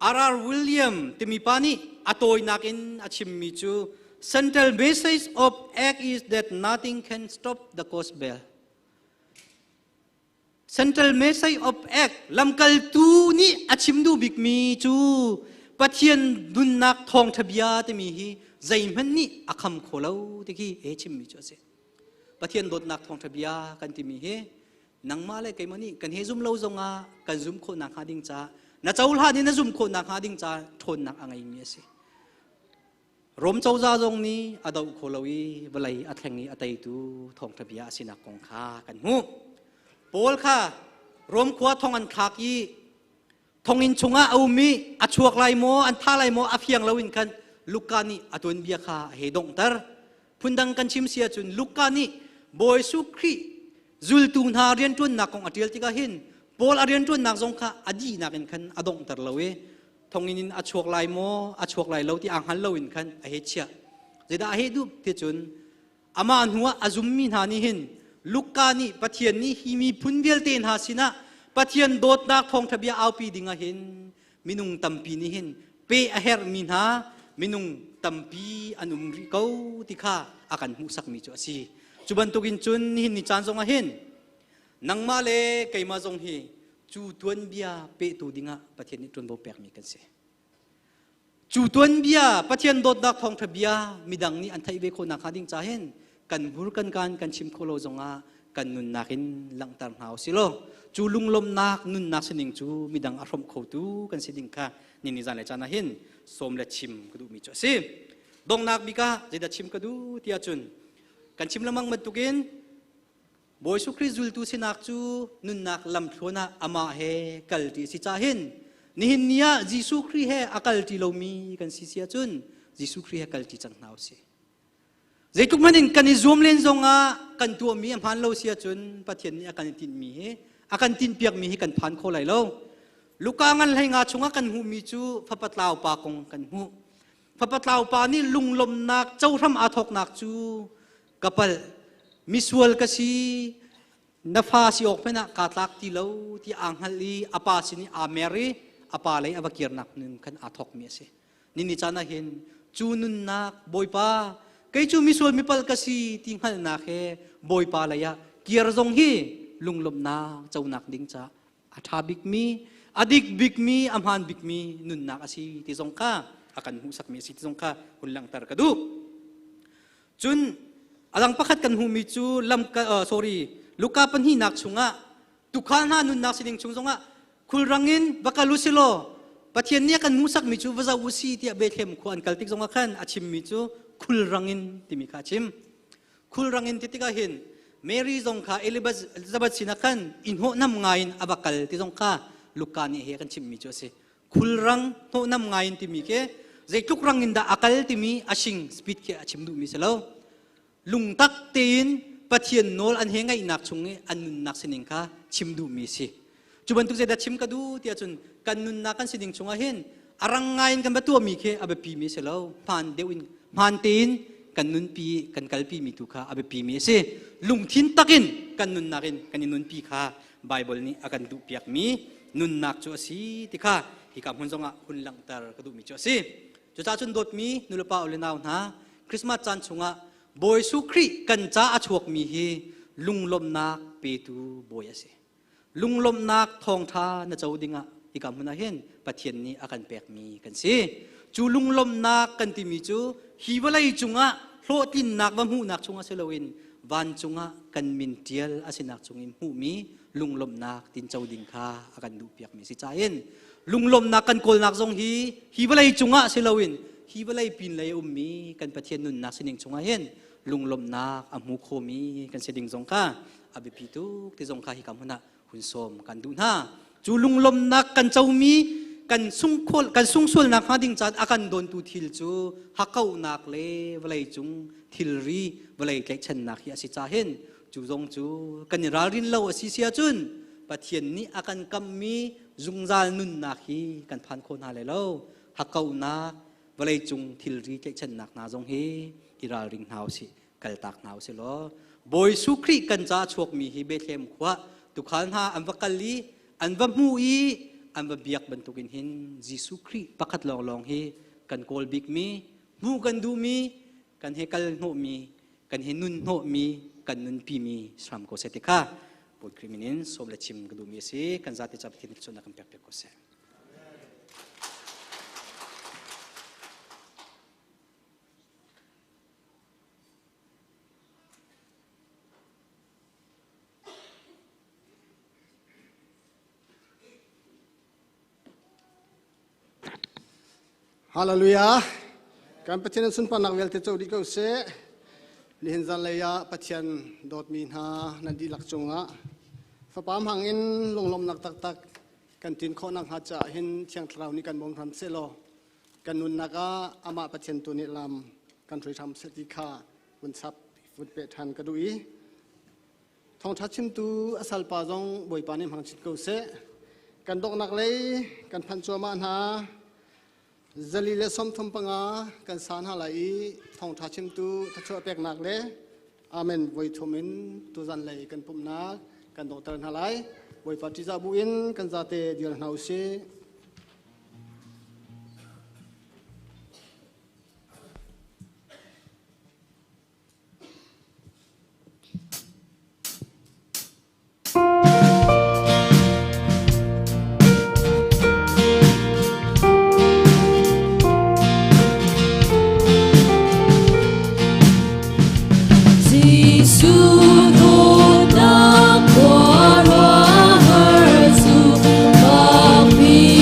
R.R. William timi pa nih a tawinak in a chimmi cu Central message of Act is that nothing can stop the gospel. Central Message of Act lamkaltu nih a chim duh bikmi cu Pathian nunnak thawngṭha bia timi hi zeihmanh nih a kham kho lo ti khi he chimmi cu a si. Pathian dawtnak thawngṭha bia kan timi hi nangmah le keimah nih kan he zum lo zongah kan zum khawhnak hnga ding caah na cohlan i na zum khawhnak hnga ding caah ṭhawnnak a ngeimi a si. Rom cozah zong nih a doh kho lo i vawlei a thleng i a teitu thawngṭha bia a sinak kong kha kan hmuh. Paul kha Rom khua thong an thlak i thonginn chungah a um i a chuak lai maw an tha lai maw a fiang loin khan Luka nih a tuanbia kha a hei donghter. Phundang kan chim si ahcun Luka nih Bawi Jesuh Khrih zultu hna rianṭuannak kong a ṭial tikah hin Paul a rianṭuannak zong kha a dihnak in khan a donghter lo i thonginn in a chuak lai maw a chuak lai lo ti aa hngal lo in khan a hei chiah. Zeidah a hei duh ti cun amah hnuah a zummi hna nih hin Luka nih Pathian nih hi miphun vialte hna sinah Pathian dawtnak thawngṭha bia aupi dingah hin minung tampi nih hin pe a herhmi hna minung tampi an um rih ko ti kha a kan hmuhsakmi cu a si. Cu bantukin cun nihin ni caan zongah hin nangmah le keimah zong hi cu tuanbia pehtu dingah Pathian nih ṭuanvo pekmi kan si. Cu tuanbia Pathian dawtnak thawngṭha bia midang nih an theih ve khawh nakhnga ding ca hin kan hmur kan kaan kan chim khawh lo zongah kan nunnak in langhter hna usih law cu lunglawmhnak nunnak sining cu midang a hrawmh khotu kan si ding kha ni ni zan le caan ah hin sawm le chim ka duhmi cu a si. Donghnak bik ah zeidah chim ka duh ti ahcun kan chim lengmang bantukin Bawi Jesuh Khrih zultu sinak cu nunnak lamthluan ah amah he kalṭi a si cah hin nihin ni ah Jesuh Khrih he a kalṭi lomi kan si si ahcun Jesuh Khrih he kalṭi cang hna usih. Zeitluk hmanh in kan i zuam len zongah kan tuahmi a hmaan lo si ahcun Pathian nih a kan tinhmi hi a kan tinhpiakmi hi kan phan kho lai lo. Luka ngan hlei nga chungah kan hmuhmi cu fapa tlau pa kong kan hmuh. Fapa tlau pa nih lunglawmhnak cohram aa thawknak cu ka palh misual ka si na fa si awk hmanh ah kaa tlak ti lo ti aa hngalh i a pa sin i aa mer i a pa lei a va kirnak nun khan aa thawkmi a si nini caan ah hin cu nunnak bawipa kei cu misual mipal ka si ti hngalhnak he bawipa lei ah kir zong hi lunglawmhnak conak ding ca a ṭha bikmi a dik bikmi a hmaan bikmi nunnak a si ti zong kha a kan hmuhsakmi a si ti zong kha hun langhter ka duh. Cun a dang pakhat kan hmuhmi cu lam sorry Luka pahnihnak chungah tuukhal hna nunnak sining chung zongah Khulrang in va kal u si law Pathian nih a kan hmuhsakmi cu va zoh u si tiah Bethlehem khua an kal tik zongah khan a chimmi cu khulrang in timi kha a chim. Khulrang in ti tikah hin Mary zong kha Elizabeth sinah khan i hnawhnam ngai in a va kal ti zong kha Luka nih he a kan chimmi cu a si. Khulrang hnawhnam ngai in timi khi zeitluk rang in dah a kal timi a sing speed khi a chim duhmi si lo. Lungtak tein Pathian nawl an he ngaihnak chung i an nunnak sining kha chim duhmi si. Cu bantuk zeidah chim ka duh tiah cun kan nunnak kan sining chungah hin a rang ngai in kan va tuahmi khi a biapi mi si lo. Hmaan deuh in hmaan tein kan nunpi kan kalpi mi tu kha a biapi mi a si. Lungthin takin kan nunnak in kan i nunpi kha Bible nih a kan duhpiak mi nunnak cu a si ti kha hika hmun zongah hun langhter ka duhmi cu a si. Cucaah cun dawtmi nulepa u le nau hna Christmas caan chungah Bawi Jesuh Khrih kan ca a chuakmi hi lunglawmhnak petu Bawi a si. Lunglawmhnak thawngṭha na co dingah hika hmun ah hin Pathian nih a kan pekmi kan si. Cu lunglawmhnak kan timi cu hi vawlei cungah hlawhtlinnak va hmuhnak chungah si loin vancung ah kan min ṭial a sinak chungin hmuhmi lunglawmhnak tinco ding kha a kan duhpiakmi si cain lunglawmhnak kan kawlnak zong hi hi vawlei cungah si loin hi vawlei pinlei a ummi kan Pathian nunnak sining chungah hin lunglawmhnak a hmu khomi kan si ding zong kha a biapi tuk ti zong kha hika hmun ah hun sawm kan duh hna. Cu lunglawmhnak kan comi kan sungkhol kan sungsualnak hnga ding caan a kan dawntu thil cu hakauhnak le vawlei cung thilri vawlei tlaihchannak hi a si ca hin cu zong cu kan i ralrin lo a si si ahcun Pathian nih a kan kammi zungzal nunnak hi kan phan kho hna lai lo. Hakauhnak vawlei cung thilri tlaihchannak hna zong hi i ralring hna usih kaltak hna usih law Bawi Jesuh Khrih kan ca chuakmi hi Bethlehem khua tukhal hna an va kal i an va hmu i an va biak bantukin hin Jesuh Khrih pakhat lawnglawng hi kan kawl bikmi hmuh kan duhmi kan he kal hnawhmi kan he nun hnawhmi kan nunpimi hram ko seh ti kha Bawi Khrih min in sawm le chim ka duhmi a si. Kan zate ca Pathian nih cun kan pek piak ko seh. Hallelujah. Kan Pathian sunparnak vialte co dih ko seh. Nihin zanlei ah Pathian dawtmi hna nan dihlak cungah fapa hmang in lunglawmhnak taktak kan tin khawh nakhnga caah hin Thiang Thlarau nih kan bawm hram seh law kan nunnak ah amah Pathian tu nih lam kan hrui hram seh ti kha vun chap vun peh ṭhan ka duh i Thawngṭha chimtu a salpa zong Bawipa nih hmang chin ko seh. Kan donghnak lei kan phanh cuahmah hna. 135 kan sa hna lai i thawngṭha chimtu thluachuah peknak le Amen voi thum in tuzan lei kan pumhnak kan donghter hna lai. Bawipa ṭihzah bu in kan zate dir hna u sih. Jesuh dawtnak khuaruahhar cu fakpi.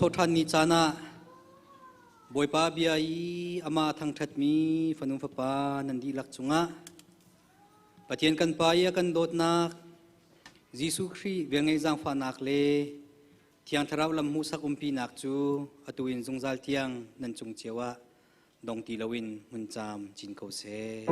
Thawṭhan ni caan ah Bawipa bia i amah a thangṭhatmi fanu fapa nan dihlak cungah Pathian kan Pa i a kan dawtnak, Jesuh Khrih velngeih zaangfahnak le Thiang Thlarau lam hmuhsak umpinak cu atu in zungzal tiang nan cung cio ah dong ti loin hmun caam cin ko seh.